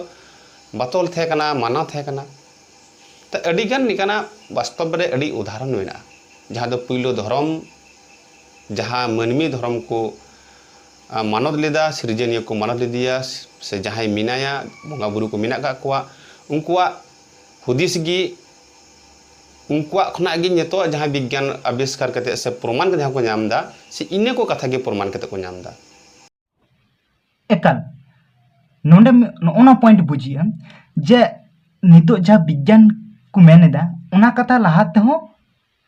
ᱵᱟᱛᱚᱞ ᱛᱟᱦᱮᱸ ᱠᱟᱱᱟ, ᱢᱟᱱᱟ ᱛᱟᱦᱮᱸ ᱠᱟᱱᱟ᱾ ᱛᱚ ᱟᱹᱰᱤᱜᱟᱱ ᱱᱤᱝᱠᱟᱱᱟᱜ ᱵᱟᱥᱛᱚᱵ ᱨᱮ ᱟᱹᱰᱤ ᱩᱫᱟᱦᱚᱨᱚᱱ ᱢᱮᱱᱟᱜᱼᱟ, ᱡᱟᱦᱟᱸ ᱫᱚ ᱯᱩᱭᱞᱩ ᱫᱷᱚᱨᱚᱢ, ᱡᱟᱦᱟᱸ ᱢᱟᱹᱱᱢᱤ ᱫᱷᱚᱨᱚᱢ ᱠᱚ, ᱟ, ᱢᱟᱱᱚᱛ ᱞᱮᱫᱟ, ᱥᱤᱨᱡᱚᱱᱤᱭᱟᱹ ᱠᱚ ᱢᱟᱱᱚᱛ ᱞᱮᱫᱮᱭᱟ, ᱥᱮ ᱡᱟᱦᱟᱸᱭ ᱢᱮᱱᱟᱭᱟ, ᱵᱚᱸᱜᱟ ᱵᱩᱨᱩ ᱠᱚ ᱢᱮᱱᱟᱜ ᱟᱠᱟᱫ ᱠᱚᱣᱟ, ᱩᱱᱠᱩᱣᱟᱜ ᱦᱩᱫᱤᱥ ᱜᱮ, ᱩᱱᱠᱩᱣᱟᱜ ᱠᱷᱚᱱᱟᱜ ᱜᱮ ᱱᱤᱛᱚᱜ ᱡᱟᱦᱟᱸ ᱵᱤᱜᱽᱜᱟᱱ ᱟᱵᱤᱥᱠᱟᱨ ᱠᱟᱛᱮ ᱥᱮ ᱯᱨᱚᱢᱟᱱ ᱠᱟᱛᱮ ᱡᱟᱦᱟᱸ ᱠᱚ ᱧᱟᱢ ᱮᱫᱟ, ᱥᱮ ᱤᱱᱟᱹ ᱠᱚ ᱠᱟᱛᱷᱟ ᱜᱮ ᱯᱨᱚᱢᱟᱱ ᱠᱟᱛᱮ ᱠᱚ ᱧᱟᱢ ᱮᱫᱟ᱾ ᱮᱠᱟᱞ, ᱱᱚᱰᱮ ᱢᱤ-, ᱱᱚᱜᱼᱚ ᱱᱚᱣᱟ ᱯᱚᱭᱮᱱᱴ ᱵᱩᱡᱷᱟᱹᱜᱼᱟ ᱡᱮ ᱱᱤᱛᱚᱜ ᱡᱟᱦᱟᱸ ᱵᱤᱜᱽᱜᱟᱱ ᱠᱚ ᱢᱮᱱ ᱮᱫᱟ, ᱚᱱᱟ ᱠᱟᱛᱷᱟ ᱞᱟᱦᱟ ᱛᱮᱦᱚᱸ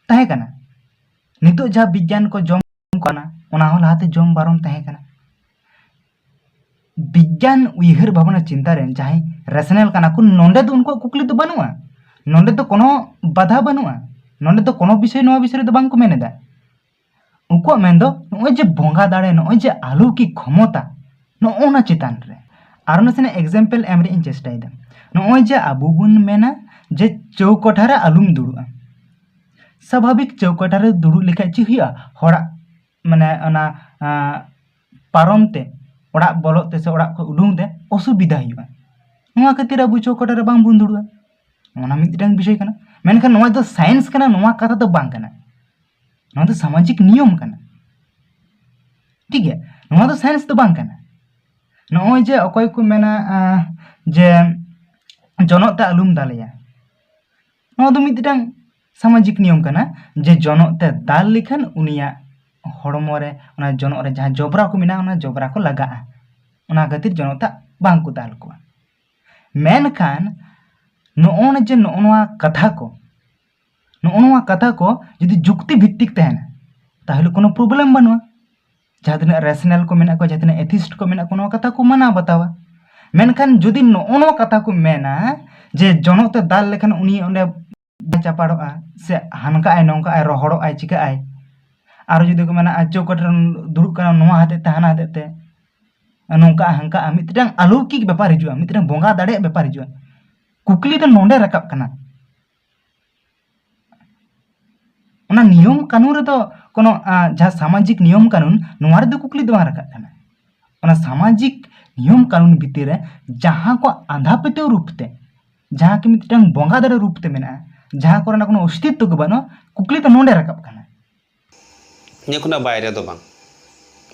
ᱛᱟᱦᱮᱸ ᱠᱟᱱᱟ᱾ ᱱᱤᱛᱚᱜ ᱡᱟᱦᱟᱸ ᱵᱤᱜᱽᱜᱟᱱ ᱠᱚ ᱡᱚᱢ ᱠᱟᱱᱟ, ᱚᱱᱟ ᱦᱚᱸ ᱞᱟᱦᱟᱛᱮ ᱡᱚᱢ ᱵᱟᱨᱚᱱ ᱛᱟᱦᱮᱸ ᱠᱟᱱᱟ᱾ ᱵᱤᱜᱽᱜᱟᱱ ᱩᱭᱦᱟᱹᱨ ᱵᱷᱟᱵᱽᱱᱟ ᱪᱤᱱᱛᱟ ᱨᱮᱱ ᱡᱟᱦᱟᱸᱭ ᱨᱮᱥᱚᱱᱟᱞ ᱠᱟᱱᱟ ᱠᱚ, ᱱᱚᱰᱮ ᱫᱚ ᱩᱱᱠᱩᱣᱟᱜ ᱠᱩᱠᱞᱤ ᱫᱚ ᱵᱟᱹᱱᱩᱜᱼᱟ, ᱱᱚᱰᱮ ᱫᱚ ᱠᱳᱱᱳ ᱵᱟᱫᱷᱟ ᱵᱟᱹᱱᱩᱜᱼᱟ, ᱱᱚᱰᱮ ᱫᱚ ᱠᱳᱱᱳ ᱵᱤᱥᱚᱭ ᱱᱚᱣᱟ ᱵᱤᱥᱚᱭ ᱨᱮᱫᱚ ᱵᱟᱝ ᱠᱚ ᱢᱮᱱ ᱮᱫᱟ᱾ ᱩᱱᱠᱩᱣᱟᱜ ᱢᱮᱱ ᱫᱚ ᱱᱚᱜᱼᱚᱭ ᱡᱮ ᱵᱚᱸᱜᱟ ᱫᱟᱲᱮ, ᱱᱚᱜᱼᱚᱭ ᱡᱮ ᱟᱞᱚᱠᱤᱠ ᱠᱷᱚᱢᱚᱛᱟ, ᱱᱚᱜᱼᱚ ᱱᱟ ᱪᱮᱛᱟᱱ ᱨᱮ ᱟᱨᱚ ᱱᱟᱥᱮᱱᱟᱜ ᱮᱠᱡᱟᱢᱯᱮᱞ ᱮᱢ ᱨᱮᱭᱟᱜ ᱤᱧ ᱪᱮᱥᱴᱟᱭᱮᱫᱟ᱾ ᱱᱚᱜᱼᱚᱭ ᱡᱮ ᱟᱵᱚ ᱵᱚᱱ ᱢᱮᱱᱟ ᱡᱮ ᱪᱳᱣᱠᱚᱴᱷᱟ ᱨᱮ ᱟᱞᱚᱢ ᱫᱩᱲᱩᱵᱼᱟ, ᱥᱟᱵᱷᱟᱵᱤᱠ ᱪᱳᱣᱠᱚᱴᱷᱟ ᱨᱮ ᱫᱩᱲᱩᱵ ᱞᱮᱠᱷᱟᱡ ᱪᱮᱫ ᱦᱩᱭᱩᱜᱼᱟ? ᱦᱚᱲᱟᱜ ᱢᱟᱱᱮ ᱚᱱᱟ, ᱟᱸ, ᱯᱟᱨᱚᱢ ᱛᱮ, ᱚᱲᱟᱜ ᱵᱚᱞᱚᱜ ᱛᱮ ᱥᱮ ᱚᱲᱟᱜ ᱠᱷᱚᱱ ᱩᱰᱩᱝ ᱛᱮ ᱚᱥᱩᱵᱤᱫᱷᱟ ᱦᱩᱭᱩᱜᱼᱟ᱾ ᱱᱚᱣᱟ ᱠᱷᱟᱹᱛᱤᱨ ᱟᱵᱚ ᱪᱳᱣᱠᱚᱴᱷᱟ ᱨᱮ ᱵᱟᱝ ᱵᱚᱱ ᱫᱩᱲᱩᱵᱼᱟ᱾ ᱚᱱᱟ ᱢᱤᱫᱴᱟᱝ ᱵᱤᱥᱚᱭ ᱠᱟᱱᱟ᱾ ᱢᱮᱱᱠᱷᱟᱱ ᱱᱚᱣᱟ ᱫᱚ ᱥᱟᱭᱮᱱᱥ ᱠᱟᱱᱟ, ᱱᱚᱣᱟ ᱠᱟᱛᱷᱟ ᱫᱚ ᱵᱟᱝ ᱠᱟᱱᱟ᱾ ᱱᱚᱣᱟ ᱫᱚ ᱥᱟᱢᱟᱡᱤᱠ ᱱᱤᱭᱚᱢ ᱠᱟᱱᱟ᱾ ᱴᱷᱤᱠ ᱜᱮᱭᱟ, ᱱᱚᱣᱟ ᱫᱚ ᱥᱟᱭᱮᱱᱥ ᱫᱚ ᱵᱟᱝ ᱠᱟᱱᱟ᱾ ᱱᱚᱜᱼᱚᱭ ᱡᱮ ᱚᱠᱚᱭ ᱠᱚ ᱢᱮᱱᱟ, ᱟᱸ, ᱡᱮ ᱡᱚᱱᱚᱜ ᱛᱮ ᱟᱞᱚᱢ ᱫᱟᱞᱮᱭᱟ, ᱱᱚᱣᱟ ᱫᱚ ᱢᱤᱫᱴᱟᱝ ᱥᱟᱢᱟᱡᱤᱠ ᱱᱤᱭᱚᱢ ᱠᱟᱱᱟ ᱡᱮ ᱡᱚᱱᱚᱜ ᱛᱮ ᱫᱟᱞ ᱞᱮᱠᱷᱟᱱ ᱩᱱᱤᱭᱟᱜ ᱦᱚᱲᱢᱚ ᱨᱮ, ᱚᱱᱟ ᱡᱚᱱᱚᱜ ᱨᱮ ᱡᱟᱦᱟᱸ ᱡᱚᱵᱽᱨᱟ ᱠᱚ ᱢᱮᱱᱟᱜᱼᱟ, ᱚᱱᱟ ᱡᱚᱵᱽᱨᱟ ᱠᱚ ᱞᱟᱜᱟᱜᱼᱟ᱾ ᱚᱱᱟ ᱠᱷᱟᱹᱛᱤᱨ ᱡᱚᱱᱚᱜ ᱛᱮ ᱵᱟᱝ ᱠᱚ ᱫᱟᱞ ᱠᱚᱣᱟ᱾ ᱢᱮᱱᱠᱷᱟᱱ ᱱᱚᱜᱼᱚᱭ ᱡᱮ ᱱᱚᱜᱼᱚ ᱱᱚᱣᱟ ᱠᱟᱛᱷᱟ ᱠᱚ, ᱱᱚᱜᱼᱚ ᱱᱚᱣᱟ ᱠᱟᱛᱷᱟ ᱠᱚ ᱡᱩᱫᱤ ᱡᱩᱠᱛᱤ ᱵᱷᱤᱛᱛᱤᱠ ᱛᱟᱦᱮᱱᱟ, ᱛᱟᱦᱚᱞᱮ ᱠᱳᱱᱳ problem ᱵᱟᱹᱱᱩᱜᱼᱟ᱾ ᱡᱟᱦᱟᱸ ᱛᱤᱱᱟᱹᱜ rational ᱠᱚ ᱢᱮᱱᱟᱜ ᱠᱚᱣᱟ, ᱡᱟᱦᱟᱸ ᱛᱤᱱᱟᱹᱜ atheist ᱠᱚ ᱢᱮᱱᱟᱜ ᱠᱚᱣᱟ, ᱱᱚᱣᱟ ᱠᱟᱛᱷᱟ ᱠᱚ ᱢᱟᱱᱟᱣ ᱵᱟᱛᱟᱣᱟ᱾ ᱢᱮᱱᱠᱷᱟᱱ ᱡᱩᱫᱤ ᱱᱚᱜᱼᱚ ᱱᱚᱣᱟ ᱠᱟᱛᱷᱟ ᱠᱚ ᱢᱮᱱᱟ ᱡᱮ ᱡᱚᱱᱚᱜ ᱛᱮ ᱫᱟᱞ ᱞᱮᱠᱷᱟᱱ ᱩᱱᱤ ᱚᱸᱰᱮ ᱵᱟᱭ ᱪᱟᱯᱟᱲᱚᱜᱼᱟ, ᱥᱮ ᱦᱟᱱᱠᱟᱜᱼᱟᱭ, ᱱᱚᱝᱠᱟᱜᱼᱟᱭ, ᱨᱚᱦᱚᱲᱚᱜᱼᱟᱭ, ᱪᱤᱠᱟᱹᱜᱼᱟᱭ, ᱟᱨᱚ ᱡᱩᱫᱤ ᱠᱚ ᱢᱮᱱᱟ ᱟᱨ ᱪᱳᱣᱠᱟᱴ ᱨᱮ ᱫᱩᱲᱩᱵ ᱠᱟᱱᱟ ᱱᱚᱣᱟ ᱦᱚᱛᱮᱡ ᱛᱮ, ᱦᱟᱱᱟ ᱦᱚᱛᱮᱡ ᱛᱮ, ᱱᱚᱝᱠᱟᱜᱼᱟ, ᱦᱟᱱᱠᱟᱜᱼᱟ, ᱢᱤᱫᱴᱟᱝ ᱟᱞᱚᱠᱤᱠ ᱵᱮᱯᱟᱨ ᱦᱤᱡᱩᱜᱼᱟ, ᱢᱤᱫᱴᱟᱝ ᱵᱚᱸᱜᱟ ᱫᱟᱲᱮᱭᱟᱜ ᱵᱮᱯᱟᱨ ᱦᱤᱡᱩᱜᱼᱟ᱾ ᱠᱩᱠᱞᱤ ᱫᱚ ᱱᱚᱰᱮ ᱨᱟᱠᱟᱵ ᱠᱟᱱᱟ᱾ ᱚᱱᱟ ᱱᱤᱭᱚᱢ ᱠᱟᱹᱱᱩᱱ ᱨᱮᱫᱚ ᱠᱳᱱᱳ, ᱟ, ᱡᱟᱦᱟᱸ ᱥᱟᱢᱟᱡᱤᱠ ᱱᱤᱭᱚᱢ ᱠᱟᱹᱱᱩᱱ, ᱱᱚᱣᱟ ᱨᱮᱫᱚ ᱠᱩᱠᱞᱤ ᱫᱚ ᱵᱟᱝ ᱨᱟᱠᱟᱵ ᱠᱟᱱᱟ᱾ ᱚᱱᱟ ᱥᱟᱢᱟᱡᱤᱠ ᱱᱤᱭᱚᱢ ᱠᱟᱹᱱᱩᱱ ᱵᱷᱤᱛᱤᱨ ᱨᱮ ᱡᱟᱦᱟᱸ ᱠᱚ ᱟᱸᱫᱷᱟ ᱯᱟᱹᱛᱭᱟᱹᱣ ᱨᱩᱯ ᱛᱮ, ᱡᱟᱦᱟᱸ ᱠᱤ ᱢᱤᱫᱴᱟᱝ ᱵᱚᱸᱜᱟ ᱫᱟᱲᱮ ᱨᱩᱯ ᱛᱮ ᱢᱮᱱᱟᱜᱼᱟ, ᱡᱟᱦᱟᱸ ᱠᱚᱨᱮᱱᱟᱜ ᱠᱳᱱᱳ ᱚᱥᱛᱤᱛᱛᱚ ᱜᱮ ᱵᱟᱹᱱᱩᱜᱼᱟ, ᱠᱩᱠᱞᱤ ᱫᱚ ᱱᱚᱰᱮ ᱨᱟᱠᱟᱵ ᱠᱟᱱᱟ᱾ ᱱᱤᱭᱟᱹ ᱠᱷᱚᱱᱟᱜ ᱵᱟᱭᱨᱮ ᱫᱚ ᱵᱟᱝ᱾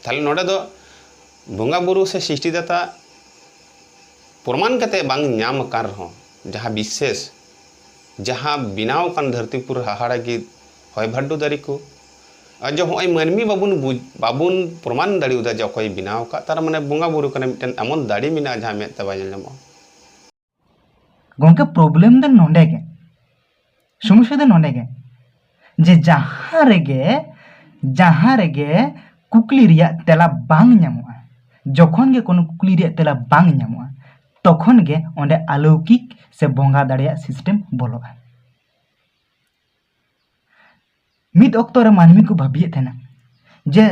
ᱛᱟᱦᱞᱮ ᱱᱚᱰᱮ ᱫᱚ ᱵᱚᱸᱜᱟ ᱵᱩᱨᱩ ᱥᱮ ᱥᱨᱤᱥᱴᱤᱫᱟᱛᱟ ᱯᱨᱚᱢᱟᱱ ᱠᱟᱛᱮ ᱵᱟᱝ ᱧᱟᱢ ᱟᱠᱟᱱ ᱨᱮᱦᱚᱸ, ᱡᱟᱦᱟᱸ ᱵᱤᱥᱮᱥ, ᱡᱟᱦᱟᱸ ᱵᱮᱱᱟᱣ ᱟᱠᱟᱱ ᱫᱷᱟᱹᱨᱛᱤᱯᱩᱨ ᱦᱟᱦᱟᱲᱟ ᱜᱮ ᱦᱚᱭ ᱵᱷᱟᱨᱰᱩ ᱫᱟᱨᱮ ᱠᱚ, ᱟᱨ ᱡᱮ ᱦᱚᱸᱜᱼᱚᱭ ᱢᱟᱹᱱᱢᱤ ᱵᱟᱵᱚᱱ ᱵᱩᱡᱽ, ᱵᱟᱵᱚᱱ ᱯᱨᱚᱢᱟᱱ ᱫᱟᱲᱮᱭᱟᱫᱟ ᱡᱮ ᱚᱠᱚᱭ ᱵᱮᱱᱟᱣ ᱟᱠᱟᱫ, ᱛᱟᱨ ᱢᱟᱱᱮ ᱵᱚᱸᱜᱟ ᱵᱩᱨᱩ ᱠᱟᱱᱟ, ᱢᱤᱫᱴᱮᱱ ᱮᱢᱚᱱ ᱫᱟᱲᱮ ᱢᱮᱱᱟᱜᱼᱟ ᱡᱟᱦᱟᱸ ᱢᱮᱫ ᱛᱮ ᱵᱟᱭ ᱧᱮᱞ ᱧᱟᱢᱚᱜᱼᱟ᱾ ᱜᱚᱝᱠᱮ, problem ᱫᱚ ᱱᱚᱰᱮ ᱜᱮ, ᱥᱚᱢᱚᱥᱥᱟ ᱫᱚ ᱱᱚᱰᱮ ᱜᱮ, ᱡᱮ ᱡᱟᱦᱟᱸ ᱨᱮᱜᱮ, ᱡᱟᱦᱟᱸ ᱨᱮᱜᱮ ᱠᱩᱠᱞᱤ ᱨᱮᱭᱟᱜ ᱛᱮᱞᱟ ᱵᱟᱝ ᱧᱟᱢᱚᱜᱼᱟ, ᱡᱚᱠᱷᱚᱱ ᱜᱮ ᱠᱳᱱᱳ ᱠᱩᱠᱞᱤ ᱨᱮᱭᱟᱜ ᱛᱮᱞᱟ ᱵᱟᱝ ᱧᱟᱢᱚᱜᱼᱟ, ᱛᱚᱠᱷᱚᱱ ᱜᱮ ᱚᱸᱰᱮ ᱟᱞᱚᱠᱤᱠ ᱥᱮ ᱵᱚᱸᱜᱟ ᱫᱟᱲᱮᱭᱟᱜ system ᱵᱚᱞᱚᱜᱼᱟ᱾ ᱢᱤᱫ ᱚᱠᱛᱚ ᱨᱮ ᱢᱟᱹᱱᱢᱤ ᱠᱚ ᱵᱷᱟᱹᱵᱤᱭᱮᱫ ᱛᱟᱦᱮᱱᱟ ᱡᱮ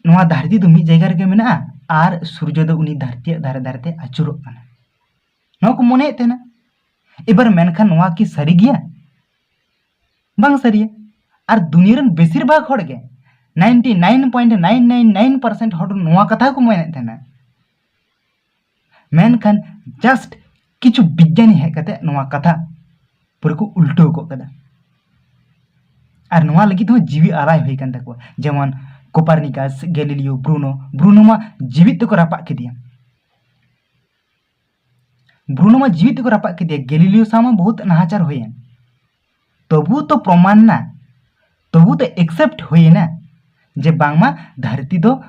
ᱱᱚᱣᱟ ᱫᱷᱟᱹᱨᱛᱤ ᱫᱚ ᱢᱤᱫ ᱡᱟᱭᱜᱟ ᱨᱮᱜᱮ ᱢᱮᱱᱟᱜᱼᱟ ᱟᱨ ᱥᱩᱨᱡᱚ ᱫᱚ ᱩᱱᱤ ᱫᱷᱟᱹᱨᱛᱤᱭᱟᱜ ᱫᱷᱟᱨᱮ ᱫᱷᱟᱨᱮ ᱛᱮ ᱟᱹᱪᱩᱨᱚᱜ ᱠᱟᱱᱟ, ᱱᱚᱣᱟ ᱠᱚ ᱢᱚᱱᱮᱭᱮᱫ ᱛᱟᱦᱮᱱᱟ᱾ ᱮᱵᱟᱨ ᱢᱮᱱᱠᱷᱟᱱ ᱱᱚᱣᱟ ᱠᱤ ᱥᱟᱹᱨᱤ ᱜᱮᱭᱟ? ᱵᱟᱝ ᱥᱟᱹᱨᱤᱭᱟ᱾ ᱟᱨ ᱫᱩᱱᱤᱭᱟᱹ ᱨᱮᱱ ᱵᱮᱥᱤᱨ ᱵᱷᱟᱜᱽ ᱦᱚᱲ ᱜᱮ, ninety nine point nine nine nine percent ᱦᱚᱲ ᱱᱚᱣᱟ ᱠᱟᱛᱷᱟ ᱠᱚ ᱢᱮᱱᱮᱫ ᱛᱟᱦᱮᱱᱟ᱾ ᱢᱮᱱᱠᱷᱟᱱ just ᱠᱤᱪᱷᱩ ᱵᱤᱜᱽᱜᱟᱱᱤ ᱦᱮᱡ ᱠᱟᱛᱮ ᱱᱚᱣᱟ ᱠᱟᱛᱷᱟ ᱯᱩᱨᱟᱹ ᱠᱚ ᱩᱞᱴᱟᱹᱣ ᱜᱚᱫ ᱠᱟᱫᱟ᱾ ᱟᱨ ᱱᱚᱣᱟ ᱞᱟᱹᱜᱤᱫ ᱦᱚᱸ ᱡᱤᱣᱤ ᱟᱞᱟᱭ ᱦᱩᱭ ᱠᱟᱱ ᱛᱟᱠᱚᱣᱟ, ᱡᱮᱢᱚᱱ ᱠᱳᱯᱟᱨᱱᱤᱠᱟᱥ, ᱜᱮᱞᱤᱞᱤᱭᱳ, ᱵᱨᱩᱱᱳ᱾ ᱵᱨᱩᱱᱳ ᱢᱟ ᱡᱤᱣᱤᱫ ᱛᱮᱠᱚ ᱨᱟᱯᱟᱜ ᱠᱮᱫᱮᱭᱟ᱾ ᱵᱨᱩᱱᱳ ᱢᱟ ᱡᱤᱣᱤᱫ ᱛᱮᱠᱚ ᱨᱟᱯᱟᱜ ᱠᱮᱫᱮᱭᱟ, ᱜᱮᱞᱤᱞᱤᱭᱳ ᱥᱟᱶ ᱢᱟ ᱵᱚᱦᱩᱛ ᱱᱟᱦᱟᱪᱟᱨ ᱦᱩᱭᱮᱱ᱾ ᱛᱚᱵᱩ ᱛᱚ ᱯᱨᱚᱢᱟᱱ ᱱᱟ, ᱛᱚᱵᱩ ᱛᱚ accept ᱦᱩᱭᱮᱱᱟ ᱡᱮ ᱵᱟᱝᱢᱟ ᱫᱷᱟᱹᱨᱛᱤ ᱫᱚ